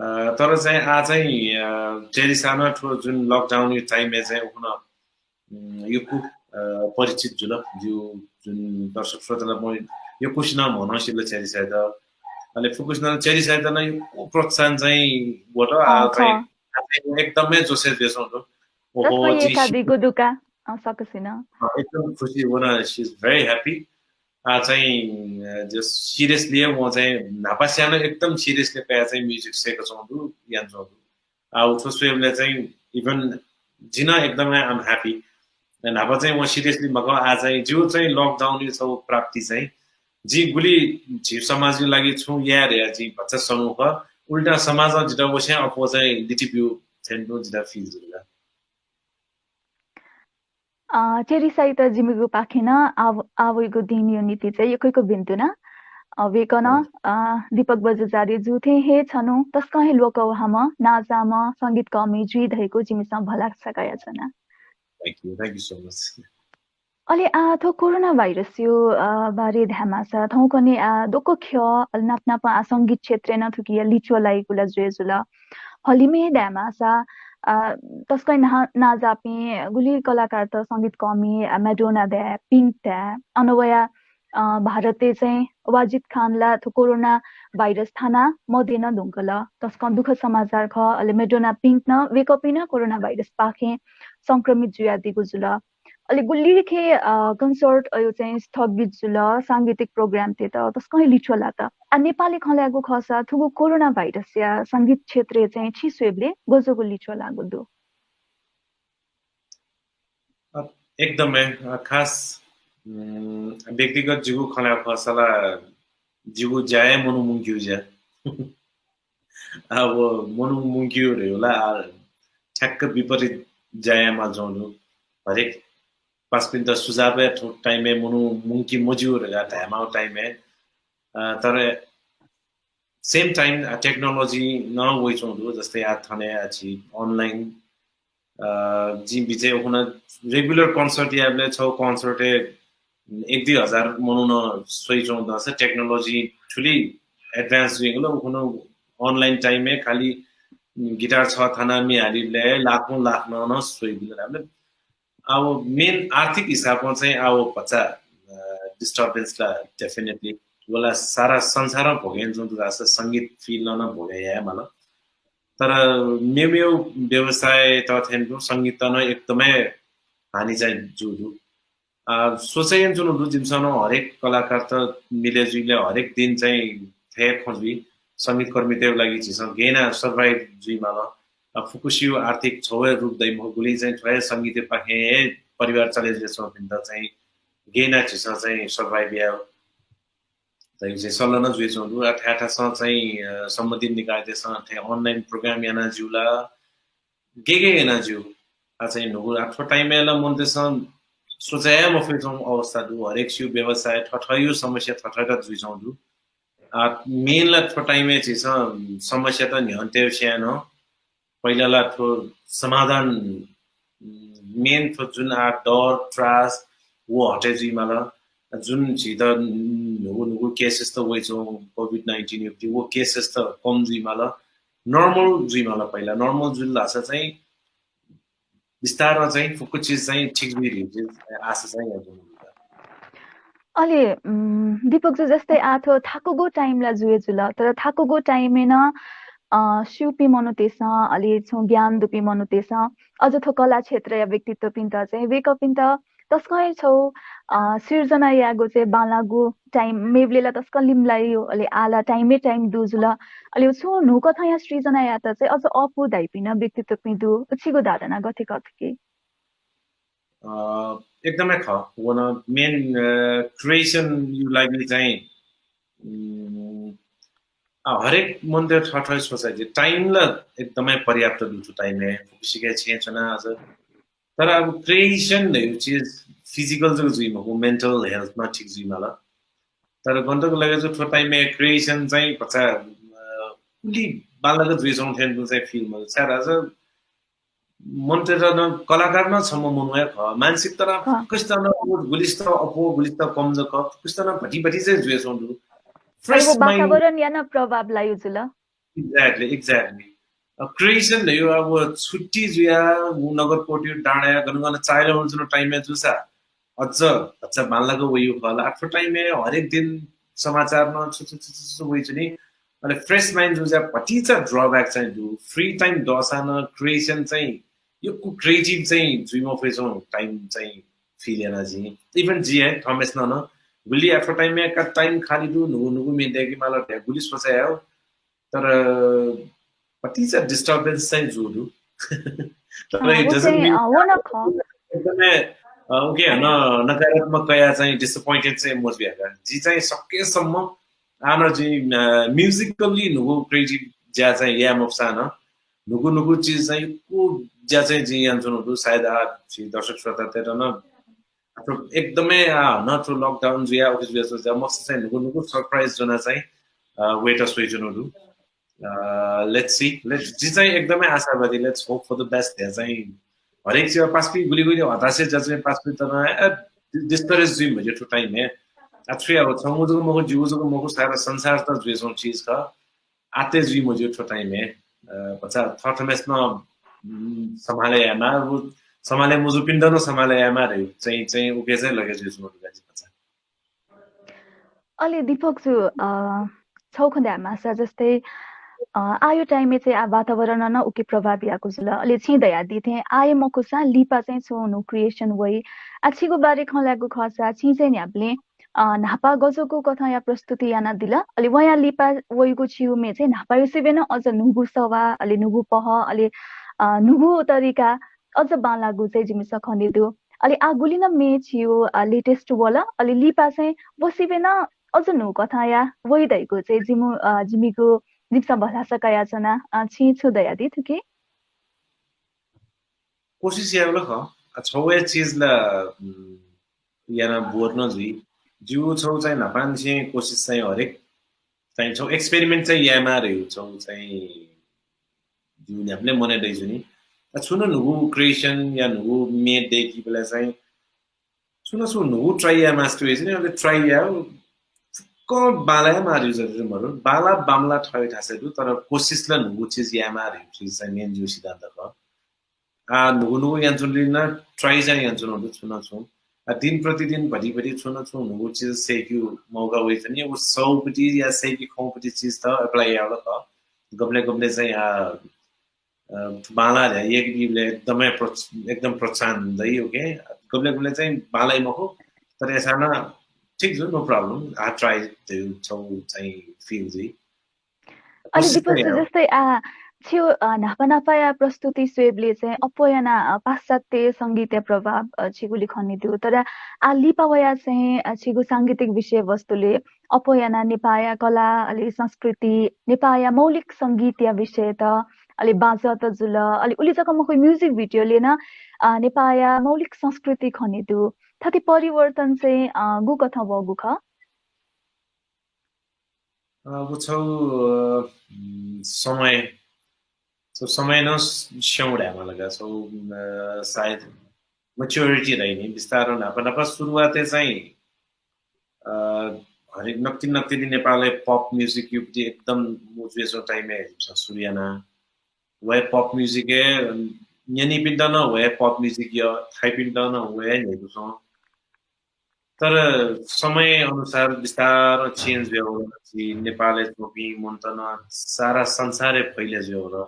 अ, तर चाहिँ आ चाहिँ, अ, चेरिसा नं थ्व जुन लकडाउन यु टाइमय् चाहिँ उखुन्हु, उम्, यक्व, अ, परिचित जुल, ज्यू जुन दर्शक श्रोताला म यक्वसिनं म्हनंसिल चेरिसाइत। अले फुक्कसिनं चेरिसाइत नं यक्व प्रोत्साहन चाहिँ वत, आ, अँ, चाहिँ, खः। आ चाहिँ एकदमै जोसेफ देशौं दु। ओहो, जसमा जि एका दिगु दुका, अँ, सकसिनं। अँ, एकदम खुसी one, she is very happy। आ चाहिँ, अ, जस सिरियसली हे वं चाहिँ न्हापा स्यां नं एकदम सिरियसली कया चाहिँ म्युजिक सय्का च्वं दु, याना च्वं दु। आ, उ थ्व स्वयेबलय् चाहिँ even जि नं एकदमै I'm happy। न्हापा चाहिँ वं सिरियसली मखु, आ चाहिँ ज्यू चाहिँ लकडाउन यु छौ प्राप्ति चाहिँ जि गुलि झी समाज यु लागि छुं याये धया जि भचा सनु खः। उल्टा समाजं जित वस्यां अप्वः चाहिँ लिति ब्यू थें तुं जित फिल जुल। अ, चेरिसाइत जिमिगु पाखें नं आव-, आवइगु दिनयु निंतिं चाहिँ यक्व यक्व भिन्तुना। अ, वय्कलं, अ, दीपक बज्राचार्य जु थें हे छन्हु तसकं हे ल्वकः वहाम्ह, नांजाःम्ह संगीतकर्मी जुइ धइगु जिमिसं भलसा कयाच्वना। Thank you, thank you so much। अले आ थ्व कोरोना भाइरसया बारे धायेमाःसा थौंकन्हय् आ दक्व ख्यः अले नाप नाप आ संगीत क्षेत्रय् नं थुकिया लिच्वः लाइगु ला जुया जुल। हलिमय् धायेमाःसा तस्कं नांजाःपिं गुलि कलाकारत संगीतकर्मी, म्याडोना धाये, पिंक धाये, अन वया भारतय् चाहिँ वाजिद खान ला थ्व कोरोना भाइरस थानाः मदये नं धुंकल। तस्कं दुःख समाचार खः। अले म्याडोना, पिंक नं वय्कःपिं नं कोरोना भाइरसपाखें संक्रमित जुयादीगु जुल। अले गुलिखे concert अयो चाहिँ स्थगित जुल, सांगीतिक program तयेत तस्कं हे लिच्वः लात। आ नेपालय् खँ ल्हायेगु खःसा थुगु कोरोना भाइरसया संगीत क्षेत्रय् चाहिँ छि स्वयेबलय् गज्याःगु लिच्वः लाःगु दु? एकदमै खास व्यक्तिगत जिगु खँ ल्हायेगु खःसा ला जिगु ज्या हे मनू मुंकेगु ज्या। अब मनू मुंकेगु धइगु ला ठ्याक्क विपरीत ज्या यायेमाः जुयाच्वंगु दु। हरेक पासापिन्त सुझाव हे थ्व time-य् मनू मुंके मज्यू धकाः धायेमाःगु time-य्। तर same time technology नं वइच्वंगु दु। जस्तै आ थन आ झी online जिं बिचय् उखुन्हु regular concert यायेबलय् छगू concert-य् एक दुई हजार मनू नं स्वइच्वंगु दु। Technology थुलि advance जुइगु ला उखुन्हु online time-य् खालि guitar छगः थानाः म्ये हालीबलय् लाखौं लाख नं स्वइगु ला। अब main आर्थिक हिसाबं चाहिँ अब भचा disturbance ला definitely व ला सारा संसारं भोगे यानाच्वंगु दु। संगीत field नं भोगे यायेमाल। तर मेमेगु व्यवसायत थें तुं संगीतत नं एकदमै हानि चाहिँ जूगु दु। सोचे यानाच्वनागु दु जिमिसं नं हरेक कलाकारत मिले जुइबलय् हरेक दिन चाहिँ थथे खँ जुइ। संगीतकर्मीतय्गु लागि झीसं गय् यानाः survive जुइमाल। फुक्कसिया आर्थिक छगू हे रूप दइमखुगुलिं चाहिँ थ्व हे संगीतपाखें हे परिवार चले जुयाच्वंपिन्त चाहिँ गय् यानाः झीसं चाहिँ survive याये धइगु चाहिँ सल्लाह नं जुयाच्वंगु दु। आ थाय् थासं चाहिँ सम्बन्धित निकायतय्सं थथे online program याना ज्यू ला, गय् गय् याना ज्यू। आ चाहिँ न्हूगु आ थ्व time-य् ला मनूतय्सं सोचे हे मफयाच्वंगु अवस्था दु। हरेकसिया व्यवसाय थथःया समस्या थथःत जुयाच्वंगु दु। आ main ला थ्व time-य् झीसं समस्यात न्ह्यःने तयेगु स्वयाः नं पहिला ला थ्व समाधान main थ्व जुन आ डर, त्रास व हटे जुइमाल। जुन झीत न्हूगु न्हूगु cases त वइच्वं COVID nineteen युक्ति व cases त कम जुइमाल, normal जुइमाल। पहिला normal जुल धाःसा चाहिँ बिस्तारं चाहिँ फुक्क चिज चाहिँ ठीक जुइ धइगु आशा चाहिँ यानाच्वनागु दु। अले दीपक जु, जस्तै आ थ्व थाकुगु time ला जुया जुल, तर थाकुगु time-य् नं अ स्यूपिं मनूतय्सं अले छुं ज्ञान दुपिं मनूतय्सं अझ थ्व कला क्षेत्रया व्यक्तित्वपिन्त चाहिँ वय्कःपिन्त तसकं हे छगू अ सिर्जना यायेगु चाहिँ बांलाःगु time मेबलय् ला तसकं लिमलाइगु, अले आ ला time हे time दु जुल। अले छुं न्हूकथंया सृजना यायेत चाहिँ अझ अःपु धाइपिं नं व्यक्तित्वपिं दु, छिगु धारणा गथे खः थुकी? एकदमै खः। व नं main creation या लागि चाहिँ हरेक मनूतय् थःथःगु सोचाइ। Time ला एकदमै पर्याप्त दु थ्व time-य्, फुक्कसिके छेँय् च्वना अझ। तर अब creation धइगु चिज physical जक जुइ मखु, mental health नं ठीक जुइमाल। तर गनतक लगे जु थ्व time-य् creation चाहिँ भचा उलि बांलाक जुयाच्वंगु थें तुं चाहिँ feel मजू। छाय् धाःसा मनूतय्त नं कलाकार नं छम्ह मनू हे खः। मानसिकता नं फुक्कसित नं गुलिसित अप्वः, गुलिसित कम जक, फुक्कसित नं भति भति चाहिँ जुयाच्वंगु दु। Fresh mind। वातावरणया नं प्रभाव लाइगु जुल। Exactly, exactly। Creation धइगु अब छुट्टी जुया, नगरकोटया डाँडाया गन गन चाःहिला वनाच्वनागु time-य् जूसा अझ भचा बांलाक वइगु खः ला। आ थ्व time-य् हरेक दिन समाचार नं छु छु छु छु वइच्वनी। अले fresh mind जुया भतिचा drawback चाहिँ दु। Free time दःसा नं creation चाहिँ यक्व creative चाहिँ जुइ मफयाच्वंगु time चाहिँ feel याना जिं। Even जि हे थःम्हेसिनं नं गुलि आ थ्व time-य् का time खाली दु, न्हूगु न्हूगु म्ये दय्केमाल धया गुलि सोचे याये। तर भतिचा disturbance चाहिँ जू दु। तर it doesn't mean एकदमै उके हानं नकारात्मक कया चाहिँ disappointed चाहिँ मजुया का। जि चाहिँ सकेसम्म आः नं जि musically न्हूगु creative ज्या चाहिँ याये मफुसां नं न्हूगु न्हूगु चिज चाहिँ यक्व ज्या चाहिँ जिं यानाच्वनागु दु। सायद आ झी दर्शक श्रोतातय्त नं आ थ्व एकदमै आ हानं थ्व lockdown जुया उके जुया च्वंसा मस्त चाहिँ न्हूगु न्हूगु surprise ज्वना चाहिँ wait स्वयाच्वनागु दु। Let's see, let's, जि चाहिँ एकदमै आशावादी। Let's hope for the best धया चाहिँ हरेक चिज पासापिं गुलि गुलि हताशया ज्या चाहिँ पासापिन्त नं डिस्करेज जुइ मज्यू थ्व टाइमय्। आ, छु याये, छंगु जक मखु, जिगु जक मखु, सारा संसार त जुइच्वंगु चिज खः। आते जुइ मज्यू थ्व टाइमय्। अ, भचा थःथम्हेसिनं, उम्, सम्हाले यायेमाः, उ सम्हाले मजूपिन्त नं सम्हाले यायेमाः धइ चाहिँ, चाहिँ उके चाहिँ लगे जुइच्वंगु दु का जि भचा। अले दीपक जु, अ, छौ खँ धायेमाःसा जस्तै, अ, आःयो टाइमय् चाहिँ आ वातावरणं नं उके प्रभाव याःगु जुल। अले छिं धयादी थें आः हे मखुसा लिपा चाहिँ छौ न्हू क्रिएसन वइ। आ छिगु बारे खँ ल्हायेगु खःसा छिं चाहिँ न्ह्याबलें, अ, न्हापा गजगु कथंया प्रस्तुति यानादिल। अले वया लिपा वइगु छिगु म्ये चाहिँ न्हापायो सिबें नं अझ न्हूगु सवाः, अले न्हूगु पहः, अले, अ, न्हूगु तरिका अझ बांलाःगु चाहिँ जिमिसं खने दु। अले आ गुलि नं म्ये छिगु, अ, लेटेस्ट वल, अले लिपा चाहिँ व सिबें नं अझ न्हू कथंया वइ धइगु चाहिँ जिमु, अ, जिमिगु, जिमिसं भलसा कयाच्वना। अ, छिं छु धयादी थुकी? कोसिस यायेगु ला खः। आ, छौ हे चिज ला, उम्, याना बोर नं जुइ। जिगु छौ चाहिँ न्हापांनिसें कोसिस चाहिँ हरेक चाहिँ छौ एक्सपेरिमेन्ट चाहिँ यायेमाः धइगु छौ चाहिँ जिगु न्ह्याबलें मनय् दइ जुनि। आ, छुं नं न्हूगु क्रिएसन या न्हूगु म्ये दय्कीबलय् चाहिँ छुं नं छुं न्हूगु ट्राई यायेमास्ति वइ जुनि, अले ट्राई यायेगु फुक्कं बांलायेमाः धइगु जरुरी मरु। बांला बांमला थःगु थासय् दु, तर कोसिस ला न्हूगु चिज यायेमाः धइगु चिज चाहिँ मेन जिगु सिद्धान्त खः। आ, न्हूगु न्हूगु यानाच्वनेगुलिं नं ट्राई चाहिँ यानाच्वनागु दु छुं नं छुं। आ, दिन प्रतिदिन भति भति छुं नं छुं न्हूगु चिज सय्केगु मौका वइ जुनि, व सःगुपट्टि या सय्के खंगुपट्टि चिज त एप्लाई यायेगु ला खः। गबलें गबलें चाहिँ, आ, अ, बांला धया यय्केबलय् एकदमै प्रोत्स-, एकदम प्रोत्साहन दइ, ओके। गबलें गबलें चाहिँ बांलाइ मखु, तर अय्सां नं ठीक जू, no problem। आ, ट्राई धइगु छौ चाहिँ फिल जुइ। अले कोसिस दीपक चाहिँ जु, याउ। जस्तै, आ, छिगु, अ, न्हापा न्हापाया प्रस्तुति स्वयेबलय् चाहिँ अप्वः याना, अ, पाश्चात्य संगीतया प्रभाव, अ, छिगुलि खने दु। तर आ लिपा वया चाहिँ, अ, छिगु सांगीतिक विषयवस्तुलय् अप्वः याना नेपाःया कला, अले संस्कृति, नेपाःया मौलिक संगीतया विषयत, अले बाजंत जुल, अले उलि जक मखु, म्युजिक भिडियोलय् नं, अ, नेपाःया मौलिक संस्कृति खने दु। थथे परिवर्तन चाहिँ, अ, गुकथं वःगु खः? अ, व छौ, अ, उम्, समय, छौ समय नं स्यं धायेमाल का, छौ, अ, सायद म्याच्योरिटी धाइ नि, बिस्तारं न्हापा न्हापा सुरुवातय् चाहिँ, अ, हरेक नकतिनि नकतिनि नेपालय् पप म्युजिकयापट्टि एकदम मजू जुयाच्वंगु टाइमय् जिमिसं सुरु याना। व हे पप म्युजिकय् न्यनीपिन्त नं व हे पप म्युजिक यः, थाइपिन्त नं व हे न्ह्यइपुसे। तर समय अनुसार बिस्तारं चेन्ज जुयावल। झी नेपालय् च्वंपिं मनूत नं सारा संसारय् फैले जुयावल।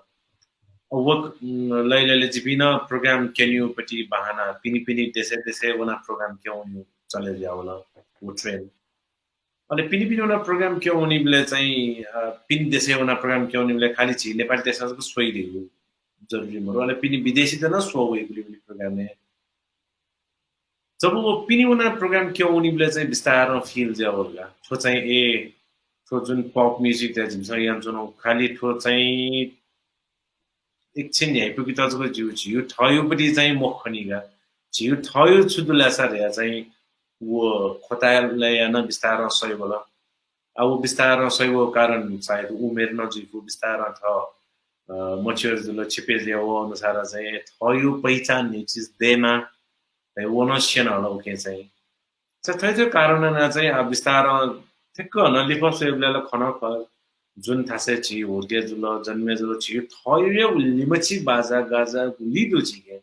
व, उम्, लैलैले जिपिं नं प्रोग्राम क्यनेगुपट्टि बहाना, पिने पिने देशय् देशय् वनाः प्रोग्राम क्यनेगु चले जुयावल, व ट्रेन्ड। अले पिने पिने वनाः प्रोग्राम क्यनेबलय् चाहिँ, अ, पिने देशय् वनाः प्रोग्राम क्यनेबलय् खालि झी नेपाली देशं जक स्वइ धइगु जरुरी मरु। अले पिने विदेशीत नं स्वः वइ गुलिगुलि प्रोग्रामय्। जब व पिने वनाः प्रोग्राम क्यनेबलय् चाहिँ बिस्तारं फिल जुयावल का। थ्व चाहिँ, ए, थ्व जुन पप म्युजिक धाइ जिमिसं यानाच्वनागु, खालि थ्व चाहिँ एकछिन न्ह्यइपुकेत जक ज्यू, झीगु थःगुपट्टि चाहिँ मखु खनी का। झीगु थःगु छु दु ला सा धया चाहिँ व खोताय् लय् यानाः बिस्तारं सइवल। आ, व बिस्तारं सइवःगु कारण सायद उमेर नं जुइफु, बिस्तारं थः, अ, म्याच्योर जुल, छिपे जुयावःगु अनुसार चाहिँ थःगु पहिचान धइगु चिज दयेमाः धइगु व नं स्यनाहल उके चाहिँ। स थथे कारणं यानाः चाहिँ, आ, बिस्तारं ठ्याक्क नं लिफः स्वयेबलय् ला खँ नं खः, जुन थासय् झी हुर्के जुल, जन्मे जुल, झीगु थःगु हे लिमछि बाजा गाजा गुलि दु झीके।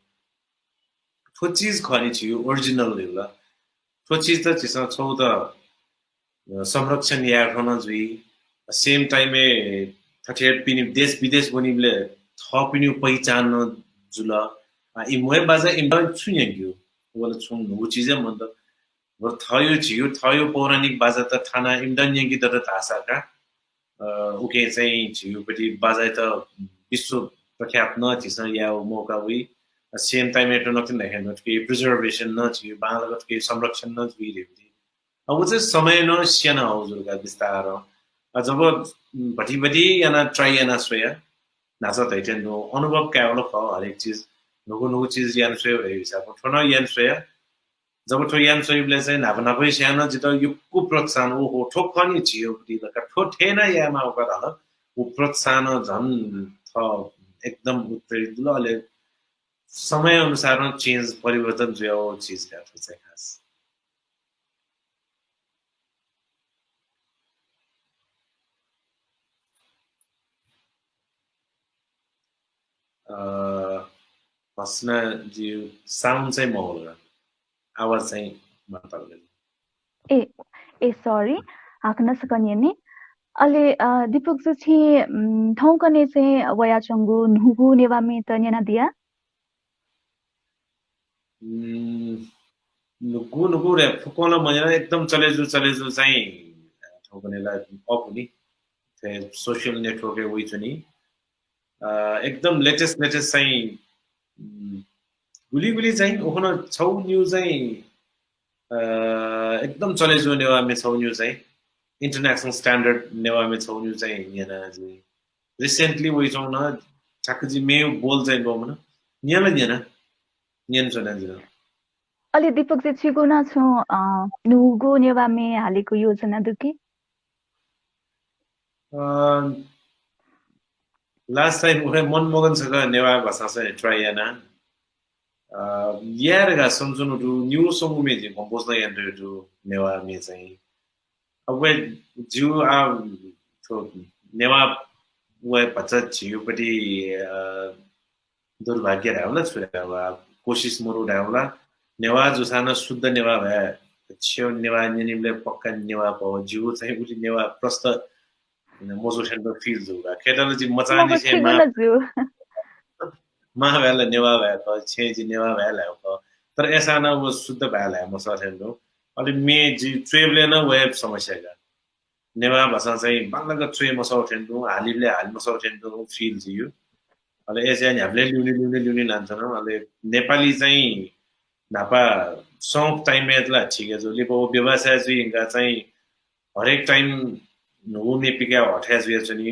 थ्व चिज खः नि झीगु ओरिजिनल धइगु ला। थ्व चिज त झीसं छगू त, अ, संरक्षण याये खँ नं जुइ। सेम टाइमय् थथे पिने देश विदेश वनीबलय् थःपिनिगु पहिचान नं जुल। आ, इमिगु हे बाजा इमित छु न्यंकेगु? व ला छुं न्हूगु चिज हे मन्त। बरु थःगु झीगु थःगु पौराणिक बाजात थानाः इमित न्यंके दत धाःसा का, अ, उके चाहिँ झीगुपट्टि बाजायात विश्व प्रख्यात नं झीसं यायेगु मौका वइ। सेम टाइमय् थ्व नकतिनि धायेगु थुके प्रिजर्भेसन नं झीगु बांलाक थुके संरक्षण नं जुइ धइगु। अ, व चाहिँ समय नं स्यनाहःगु जुल का बिस्तारं। अ, जब भति भति यानाः ट्राई यानाः स्वया, न्हाचः धइथें नु अनुभव कायेवल खः, हरेक चिज, न्हूगु न्हूगु चिज याना स्वयेगु हिसाबं थ्व नं याना स्वया। जब थ्व याना स्वइबलय् चाहिँ न्हापा न्हापांनिसें नं जितः यक्व प्रोत्साहन, ओहो, थ्व खः नि झीगुपट्टि ला का, थ्व थें नं यायेमाः का धाल। व प्रोत्साहनं झन थः एकदम उत्प्रेरित जुल। अले समय अनुसारं चेन्ज, परिवर्तन जुयावःगु चिज का थ्व चाहिँ खास। भसना ज्यू sound चाहिँ महोल, आवाज चाहिँ मात्र। ए ए सरी, हाकनं सकं न्यने। अले दीपक जु, छिं थौंकन्हय् चाहिँ वयाच्वंगु न्हूगु नेवाः म्येत न्यनादिया? न्हूगु न्हूगु रे फुक्कं ला मन्यना, एकदम चलेजु चलेजु चाहिँ थौंकन्हय् ला अःपुनि social network-य् वइच्वनी। एकदम latest latest चाहिँ गुलि गुलि चाहिँ उखुन्हु छौ न्यू चाहिँ एकदम चलेजु नेवाः म्ये छौ न्यू चाहिँ international standard नेवाः म्ये छौ न्यू चाहिँ न्यना जि। Recently वइच्वंगु नं ठ्याक्क जि म्ये बोल चाहिँ मन्यना, न्यना न्यना न्यनाच्वना जिं। अले दीपक जु, छिगु नं छुं न्हूगु नेवाः म्ये हालेगु योजना दु कि? Last time व मनमगन छकः नेवाः भाषां चाहिँ try याना। याये धकाः सम्झना दु, न्यू स्वंगु म्ये जिं compose नं यानातयागु दु नेवाः म्ये चाहिँ। अब व ज्यू आ थ्व नेवाः व भचा झीगुपट्टि दुर्भाग्य धायेवला छु धायेवला, कोसिस मरु धायेवला। नेवाः जूसां नं शुद्ध नेवाः भाय्, छ्यं नेवाः न्यनीबलय् पक्का नेवाः भव ज्यू चाहिँ उलि नेवाः प्रष्ट मजू थें feel जू का। खय्‌त ला जि मचांनिसें मां भाय् ला नेवाः भाय् खः, छेँय् जि नेवाः भाय् ल्हायेगु खः। तर अय्‌सां नं व शुद्ध भाय् ल्हाये मसः थें दु। अले म्ये जि च्वयेबलय् नं व हे समस्या का। नेवाः भाषां चाहिँ बांलाक च्वये मसः थें दु, हालीबलय् हाले मसः थें दु feel जुइ। अले अय्‌सां न्ह्याबलें ल्यूने ल्यूने ल्यूने लानाच्वन। अले नेपाली चाहिँ न्हापा सौंक time-य् ला ठीक हे जू, लिपा व व्यवसाय जुइ धुंकाः चाहिँ हरेक time न्हूगु म्ये पिकाये हथाय् जुयाच्वनी,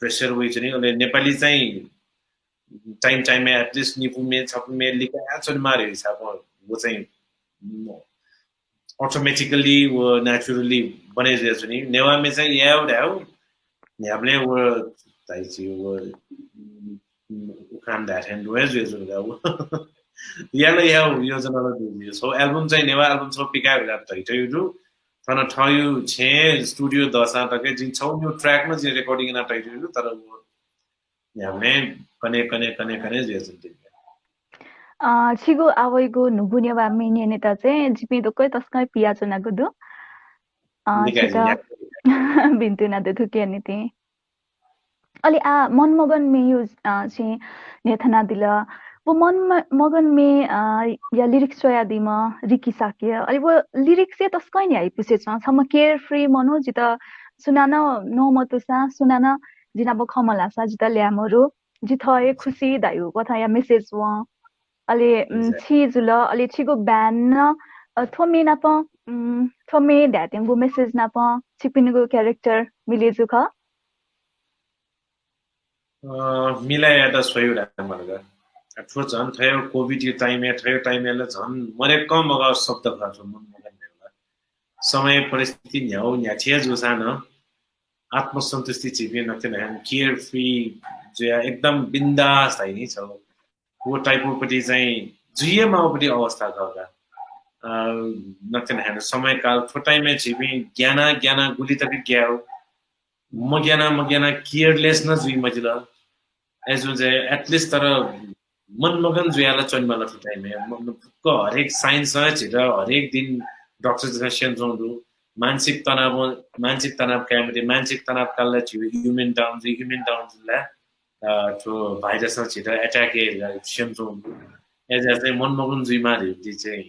pressure वइच्वनी। अले नेपाली चाहिँ time time-य् at least निपु म्ये छपु म्ये लिकाच्वनेमाः धइगु हिसाबं व चाहिँ automatically व naturally बने जुयाच्वनी। नेवाः म्ये चाहिँ यायेगु धायेगु न्ह्याबलें व धाइछि व उखान धाये थें ल्वय् जुयाच्वन का व। याये ला यायेगु योजना ला दु। So album चाहिँ नेवाः album छौ पिकाये धकाः धइतयागु दु। थन थःगु छेँय् studio दःसां तक जिं छौ न्यू track नं जिं recording याना तयातयागु दु, तर व न्ह्याबलें कन्हय् कन्हय् कन्हय् कन्हय् जुयाच्वन। अ, छिगु आः वइगु न्हूगु नेवाः म्ये न्यनेत चाहिँ जिपिं दक्वं तसकं पियाच्वनागु दु। अ, छित भिन्तुना दु थुकिया निंतिं। अले आः मनमगन म्येयु, अ, छिं न्ह्यथनादिल। व मनमगन म्ये, अ, या lyrics च्वयादीम्ह रिकी शाक्य। अले व lyrics हे तसकं न्ह्याइपुसे च्वं। छम्ह carefree मनू, जितः सुनानं नमतूसां, सुनानं जि नाप खँ मल्हाःसां जितः ल्याः मरु। जि थः हे खुसी धाइगु कथंया message वं। अले, उम्, exactly। छि जुल, अले छिगु band नं, अ, थ्व म्ये नाप, उम्, थ्व म्ये धायेत्यंगु message नाप छिकपिनिगु character मिले जू खः? अ, मिले यायेत स्वयेगु धायेमाल का। अ, थ्व झन थ्व COVID-या time-य्, थ्व time-य् ला झन मदय्कं मगाःगु शब्द खः थ्व मनमगन धयागु ला। समय परिस्थिति न्ह्यागु न्ह्याथे जूसां नं आत्मसन्तुष्टि झीपिं नकतिनि हानं carefree जुया एकदम बिन्दास धाइ नि छौ। व type-पट्टि चाहिँ जुइमाःपट्टि अवस्था खः का। अ, नकतिनि हानं समयकाल थ्व time-य् झीपिं ग्याना ग्याना गुलि तक ग्याउ। मग्याना मग्याना careless नं जुइ मजिल। अय्‌जूगुलिं चाहिँ at least तर मनमगन जुयाः ला च्वनेमाल थ्व time-य्। म, म, फुक्क हरेक science-ं झीत हरेक दिन डाक्टरतय्‌सं स्यनाच्वंगु दु। मानसिक तनाव, मानसिक तनाव काये मते, मानसिक तनाव काल ला झीगु immune down जुइ, immune down जुल ला, अ, थ्व virus-ं झीत attack याइ धकाः स्यनाच्वंगु दु। अय्‌जुयाः चाहिँ मनमगन जुइमाः धइगु चाहिँ,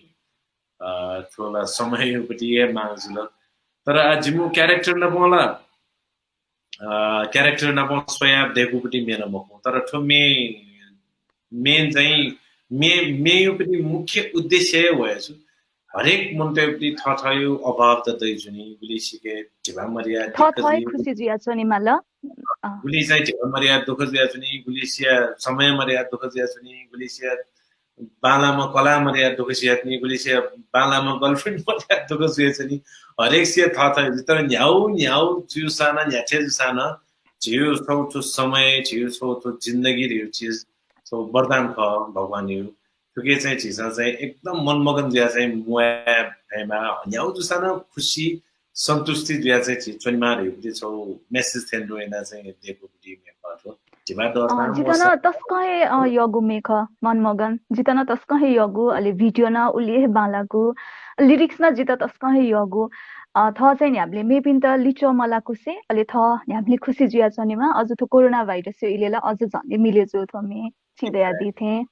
अ, थ्व ला समयपट्टि हे माग जुल। तर आ, जिमिगु character नापं ला अ, character नाप स्वयाः दय्‌कूपट्टि म्ये नं मखु, तर थ्व म्ये, main चाहिँ म्ये, म्येयुपट्टि मुख्य उद्देश्य हे व हे जू। हरेक मनूतय्‌पट्टि थःथःयु अभाव त दइच्वनी, गुलिसिके धिबा मदया दिक्क थःथः हे जुइ। खुसी जुयाच्वनेमाल। अँ। गुलि चाहिँ धिबा मदया दुःख जुयाच्वनी, गुलिसिया समय मदया दुःख जुयाच्वनी, गुलिसिया बांलाम्ह कलाः मदया दुःख जुयाच्वनी, गुलिसिया बांलाम्ह girlfriend मदया दुःख जुयाच्वनी। हरेकसिया थःथः, तर न्ह्यागु न्ह्यागु जूसां नं, न्ह्याथे जूसां नं, झीगु छौ थ्व समय, झीगु छौ थ्व जिन्दगी धइगु चिज छौ वरदान खः भगवानयु। थुके चाहिँ झीसं चाहिँ एकदम मनमगन जुया चाहिँ म्वाये फयेमाः, न्ह्यागु जूसां नं खुसी सन्तुष्टि जुया चाहिँ झी च्वनेमाः धइगु छौ message थें दु याना चाहिँ दय्‌कूपट्टि म्ये खः थ्व। जितः नं तसकं हे यःगु मेखः मनमगन, जितः नं तसकं हे यःगु, अले भिडियो नं उलि हे बांलाःगु, लिरिक्स नं जितः तसकं हे यःगु। थः चाहिँ न्ह्याबलें मेपिन्त लिच्वः मलाकुसे, अले थः न्ह्याबलें खुसी जुयाच्वनेमा। अझ थ्व कोरोना भाइरसया इलय् ला अझ झन्डै मिले जू थ्व मे, छिं धयादी थें।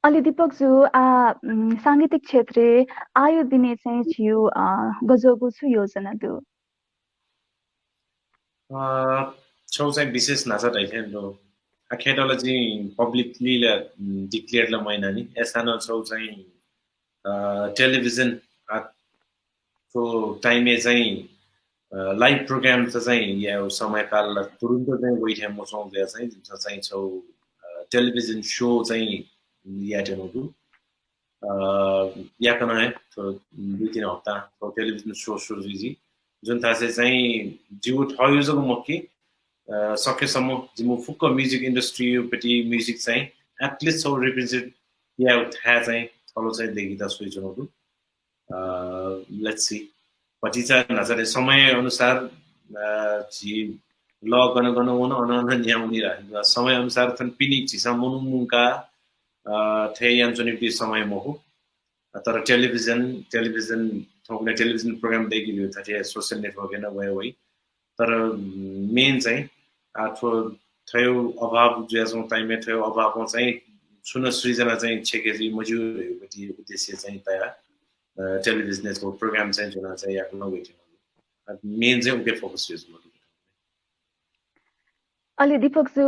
अले दीपक जु, आ, सांगीतिक क्षेत्रय् आःयागु दिनय् चाहिँ छिगु गज्वःगु छु योजना दु? छगू चाहिँ विशेष न्हाचः धइथें दु। आखिर ला जिं पब्लिकली ला डिक्लेयर ला मयाना नि। अय्सां नं छगू चाहिँ टेलिभिजन थ्व टाइमय् चाहिँ लाइभ प्रोग्राम त चाहिँ यायेगु समयकाल ला तुरुन्त चाहिँ वइथें मच्वं जुया चाहिँ जिमिसं चाहिँ छगू टेलिभिजन सो चाहिँ यायेत्यनागु दु। याकनं हे थ्व दुई तीन हप्ता थ्व टेलिभिजन सो सुरु जुइ जुइ, जुन थासय् चाहिँ जिगु थःगु जक मखु कि सकेसम्म जिमिगु फुक्क म्युजिक इन्डस्ट्रीपट्टि म्युजिक चाहिँ एटलिस्ट छगू रिप्रेजेन्ट यायेगु थाय् चाहिँ थलो चाहिँ देकिता स्वयाच्वनागु दु। Let's see, भतिचा न्हाचः समय अनुसार झी लः गन गन वन अन अन न्ह्याः वनी ला। समय अनुसार थन पिने झीसं मनू मुंका थथे यानाच्वनीगु समय मखु। तर टेलिभिजन टेलिभिजन थौंकन्हय् टेलिभिजन प्रोग्राम दय्केगु थथे सोसियल नेटवर्कय् नं वये वइ। तर मेन चाहिँ आ थ्व थ्वयागु अभाव जुयाच्वंगु टाइमय् थ्वयागु अभावं चाहिँ छुं नं सृजना चाहिँ छेके जुइ मज्यू धइगु उद्देश्य चाहिँ तयाः टेलिभिजनय् थ्व प्रोग्राम चाहिँ ज्वना चाहिँ याकनं वइथें। मेन चाहिँ उके फोकस जुयाच्वंगु। अले दीपक जु,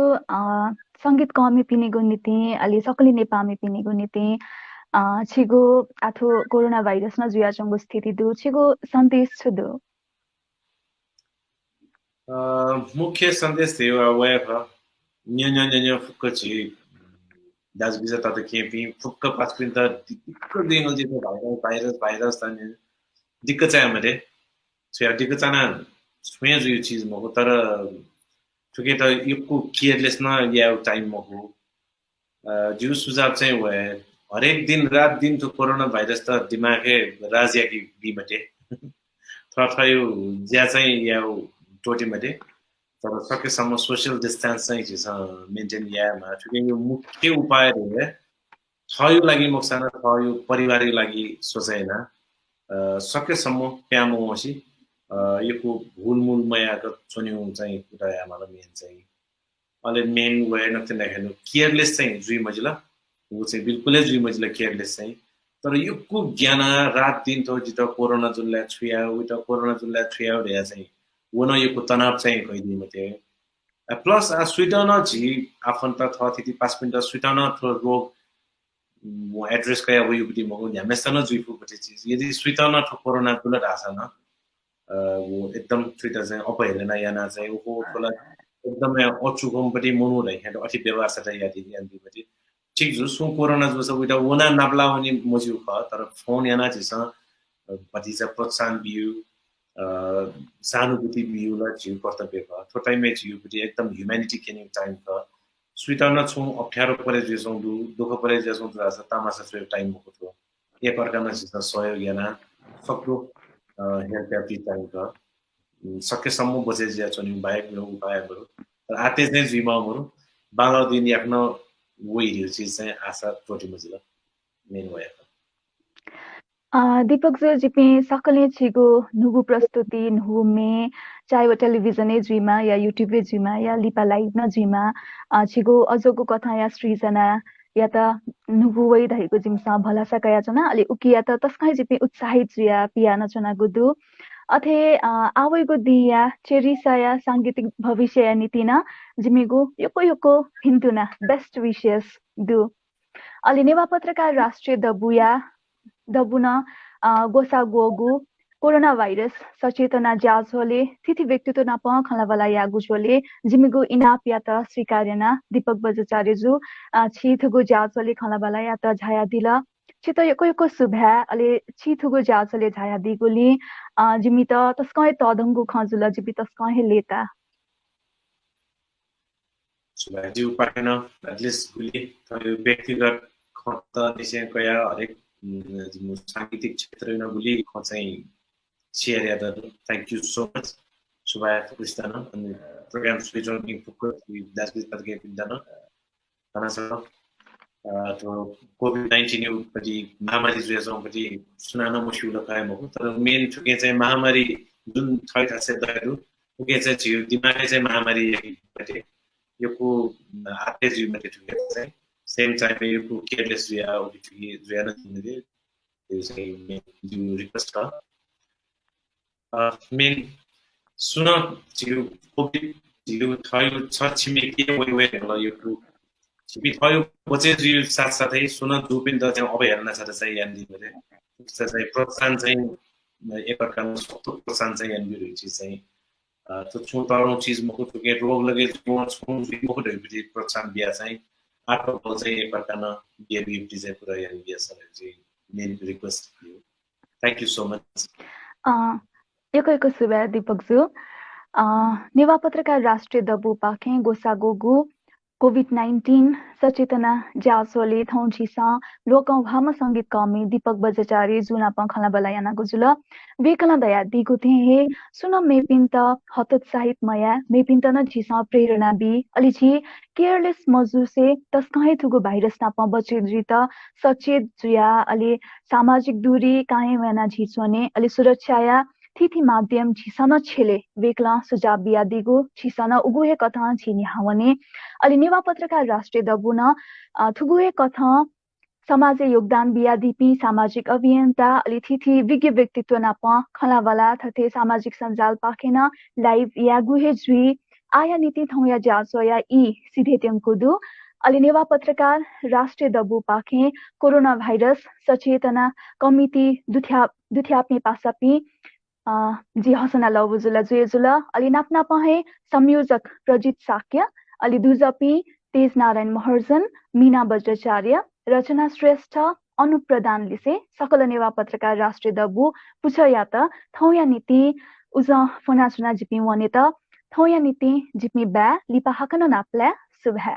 संगीत कःमिपिनिगु निंतिं, अले सकलें नेपाःमिपिनिगु निंतिं छिगु आ थ्व कोरोना भाइरस नं जुयाच्वंगु स्थिति दु, छिगु सन्देश छु दु? मुख्य सन्देश धइगु वया खः। न्यँ न्यँ न्यँ न्यँ फुक्क झी दाजुकिजा तताकेहेँपिं फुक्क पासापिन्त दिक्क जुइगु जिगु भाइरस, भाइरस, भाइरस ताने दिक्क चाये मते। छुया दिक्क चाना छुं हे जुइगु चिज मखु, तर थुकेत यक्व केयरलेस नं यायेगु टाइम मखु। जिगु सुझाव चाहिँ वया, हरेक दिन रात दिन थ्व कोरोना भाइरस त दिमागय् राज याके बी मते। थःथःगु ज्या चाहिँ यायेगु त्वःते मते। तर सकेसम्म सोसियल डिस्टेन्स चाहिँ झीसं मेन्टेन यायेमाः। थुकिया मुख्य उपाय धइगु थःगु लागि मखुसां नं थःगु परिवारया लागि सोचे याना सकेसम्म प्याहां मवंसे यक्व हुलमुल मयाक च्वनेगु चाहिँ कुतः यायेमाल मेन चाहिँ। अले मेन वया नकतिनि केयरलेस चाहिँ जुइ मजिल, व चाहिँ बिल्कुल हे जुइ मजिल केयरलेस चाहिँ। तर यक्व ग्यानाः रात दिन थ्व जितः कोरोना जुल ला छु याये, उइत कोरोना जुल ला छु याये धयाः चाहिँ व नं यक्व तनाव चाहिँ कयादी मते। प्लस आ सुइत नं झी आफन्त थःथिति पासापिन्त सुइत नं थ्व रोग एड्रेस कयाः वइगु मखु, न्ह्याम्हेसित नं जुइफु भति चिज। यदि सुइत नं थ्व कोरोना जुल धाःसा नं व एकदम थुइत चाहिँ अपहेलना याना चाहिँ उखु थ्व ला एकदमै अचुकंपट्टि मनू धइथें अथे व्यवहार सत यादी यानादीपट्टि ठीक जु। सुं कोरोना जूसा उइत वना नापला वनी मज्यू खः, तर फोन याना झीसं भतिचा प्रोत्साहन बियु, सहानुभूति बियु ला झीगु कर्तव्य खः। थ्व टाइमय् झीगुपट्टि एकदम ह्युम्यानिटी क्यनेगु टाइम खः। सुइत नं छुं अप्ठ्यारो परे जुयाच्वंगु दु, दुःख परे जुयाच्वंगु दु धाःसा तमासा च्वयेगु टाइम मखु थ्व। एकअर्कानं झीसं सहयोग याना सक्दो हेल्प याये टाइम खः। सकेसम्म बचय् जुयाच्वनेगु बाहेक मेगु उपाय मरु। तर आते चाहिँ जुइमाः मरु, बांलाः दिन याकनं वइधइगु चिज चाहिँ आशा त्वःते मजिल। मेन वया खः। दीपक जु, जिपिं सकलें छिगु न्हूगु प्रस्तुति, न्हूगु मे, चाहे व टेलिभिजनय् जुइमा या YouTube-य् जुइमा या लिपा लाइभ नं जुइमा, छिगु अज्वःगु कथंया सृजनायात न्हूगु वइ धइगु जिमिसं भलसा कयाच्वना। अले उकियात तसकं हे जिपिं उत्साहित जुया पिया नं च्वनागु दु। अथे आः वइगु दिंया चेरिसाया सांगीतिक भविष्यया निंतिं नं जिमिगु यक्व यक्व भिन्तुना, best wishes दु। अले नेवाः पत्रकार राष्ट्रिय दबूया, दबूनं ग्वसाः ग्वःगु कोरोना भाइरस सचेतना ज्याझ्वलय् थीथी व्यक्तित्व नाप खँल्हाबल्हा याःगु झ्वलय् जिमिगु इनापयात स्वीकार यानाः दीपक बज्राचार्य जु, छि थुगु ज्याझ्वलय् खँल्हाबल्हा यायेत झायादिल। छित यक्व यक्व सुभाय्। अले छि थुगु ज्याझ्वलय् झायादीगुलिं जिमित तसकं हे तःधंगु खँ जुल, जिपिं तसकं हे लय्ताः। सुभाय्। जिगु पाखें नं at least गुलि थःगु व्यक्तिगत खँत निसें कयाः हरेक सांगीतिक क्षेत्रय् नं गुलि खँ चाहिँ सेयर यात। Thank you so much। सुभाय् फुक्कसित नं, अनि program सुइजोन फुक्क दाजुकिजा पाखेपिन्त नं। अन स, अ, थ्व COVID nineteen यो पति महामारी जुया च्वंपति सुनानं मस्यूल खः मखु, तर main थुके चाहिँ महामारी जुन थै थासे दया दु, उके चाहिँ झिउ दिमागय् चाहिँ महामारी याइपति यक्व आते जुइपति थुके चाहिँ same time यक्व careless जुया उके थुके जुया न जुने दे, यो चाहिँ main जिउ request खः। अ, main सुन झिउ COVID झिउ थयु छ छिमेकी वइ वइ हल YouTube। छिपि थयु बचे जुइ साथ साथै सुन जुपिन्त चाहिँ अवहेलना छ चाहिँ यान दि बरे। उस्ता चाहिँ प्रोत्साहन चाहिँ एक प्रकारको सख्त प्रोत्साहन चाहिँ यान दि चाहिँ, अ, त छुं तरौं चिज मखु थुके रोग लगे छुं छुं जुइ मखु धइपति प्रोत्साहन बिया चाहिँ आत्मबल चाहिँ एक प्रकारन बिया बिया चाहिँ पुरा यान बिया सर चाहिँ main request। Thank you so much। अ, यक्व यक्व सुभाय् दीपक जु। अ, नेवाः पत्रकार राष्ट्रिय दबू पाखें ग्वसाः ग्वःगु COVID nineteen सचेतना ज्याझ्वलय् थौं झीसं लोकंह्वाःम्ह संगीतकःमि दीपक बज्राचार्य जु नाप खँल्हाबल्हा यानागु जुल। वय्कलं धयादीगु थें हे सुं नं मेपिन्त हतोत्साहित मयाये, मेपिन्त नं झीसं प्रेरणा बी। अले झी careless मजुसे तसकं हे थुगु virus नाप बचे जुइत सचेत जुया, अले सामाजिक दूरी कायम याना झी च्वने, अले सुरक्षाया थीथी माध्यम झीसं नं छ्यले वय्कलं सुझाव बियादीगु झीसं नं उगु हे कथं झी न्ह्यावने। अले नेवाः पत्रकार राष्ट्रिय दबू नं, अ, थुगु हे कथं समाजय् योगदान बियादीपिं सामाजिक अभियन्ता अले थीथी विज्ञ व्यक्तित्व नाप खँल्हाबल्हा थथे सामाजिक सञ्जालपाखें नं live यायेगु हे जुइ। आःया निंतिं थौंया ज्याझ्वःया ई सिधयेत्यंगु दु। अले नेवाः पत्रकार राष्ट्रिय दबूपाखें कोरोना भाइरस सचेतना कमिटी दुथ्या-, दुथ्याःपिं पासापिं, अ, जि हसना लवबुजुला जुया जुल। अले नाप नापं हे संयोजक प्रजित शाक्य, अले दुजःपिं तेज नारायण महर्जन, मीना बज्राचार्य, रचना श्रेष्ठ, अनुप प्रधान लिसे सकल नेवाः पत्रकार राष्ट्रिय दबू पुचःयात थौंया निंतिं उजं फ्वनाच्वना जिपिं वनेत। थौंया निंतिं जिपिं बाय्, लिपा हाकनं नापलाये, सुभाय्।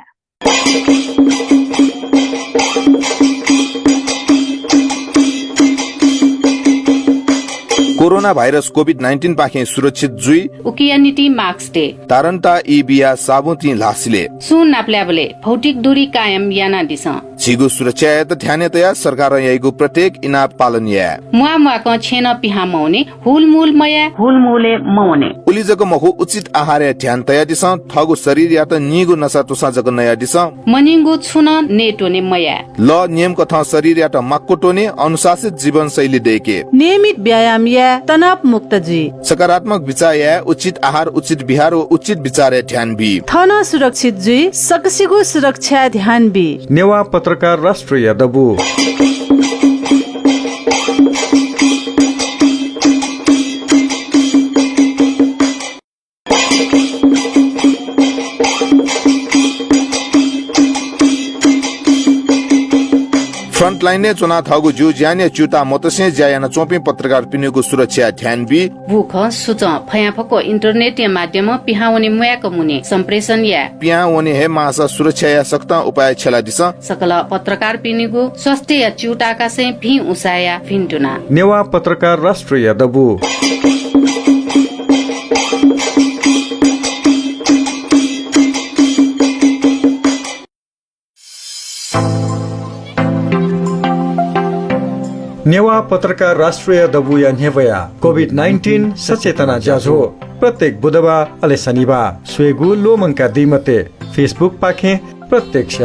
कोरोना भाइरस COVID nineteen पाखें सुरक्षित जुइ। उकिया निंतिं mask दे। तारन्ता ई बिया साबुन तिं ल्हाः सिले। सुं नापलायेबलय् भौतिक दूरी कायम यानादिसँ। झीगु सुरक्षायात ध्यानय् तयाः सरकारं याइगु प्रत्येक इनाप पालन याये। म्वाः म्वाकं छेँनं पिहां मवने, हुलमुल मयाये। हुलमुलय् मवने। उलि जक मखु, उचित आहारय् ध्यान तयादिसँ, थःगु शरीरयात नीगु नसातुसां जक नयादिसँ। मनिंगु छुं नं नयेत्वने मयाये। लः नियमकथं शरीरयात माक्व त्वने, अनुशासित जीवनशैली दय्के। नियमित व्यायाम याये, तनाव मुक्त जुइ। सकारात्मक विचार याये, उचित आहार, उचित विहार व उचित विचारय् ध्यान बी। थः नं सुरक्षित जुइ, सकसिगु सुरक्षाय् ध्यान बी। नेवाः पत्रकार राष्ट्रिय दबू। Frontline-य् च्वनाः थःगु ज्यू ज्यानया च्यूताः मतसें ज्या यानाच्वंपिं पत्रकारपिनिगु सुरक्षाय् ध्यान बी। बुखँ, सुचं, फयांफक्व internet-या माध्यमं पिहां वने म्वायेक मुने, सम्प्रेषण याये। पिहां वने हे माःसा सुरक्षाया सकतां उपाय छ्यलादिसँ। सकल पत्रकारपिनिगु स्वास्थ्यया च्यूताकासें भिं उसाँय् भिन्तुना। नेवाः पत्रकार राष्ट्रिय दबू। नेवाः पत्रकार राष्ट्रिय दबूया न्ह्यब्वया COVID nineteen सचेतना ज्याझ्वः प्रत्येक बुधबाः अले शनिबाः स्वयेगु ल्वःमंकादी मते। Facebook पाखें प्रत्यक्ष।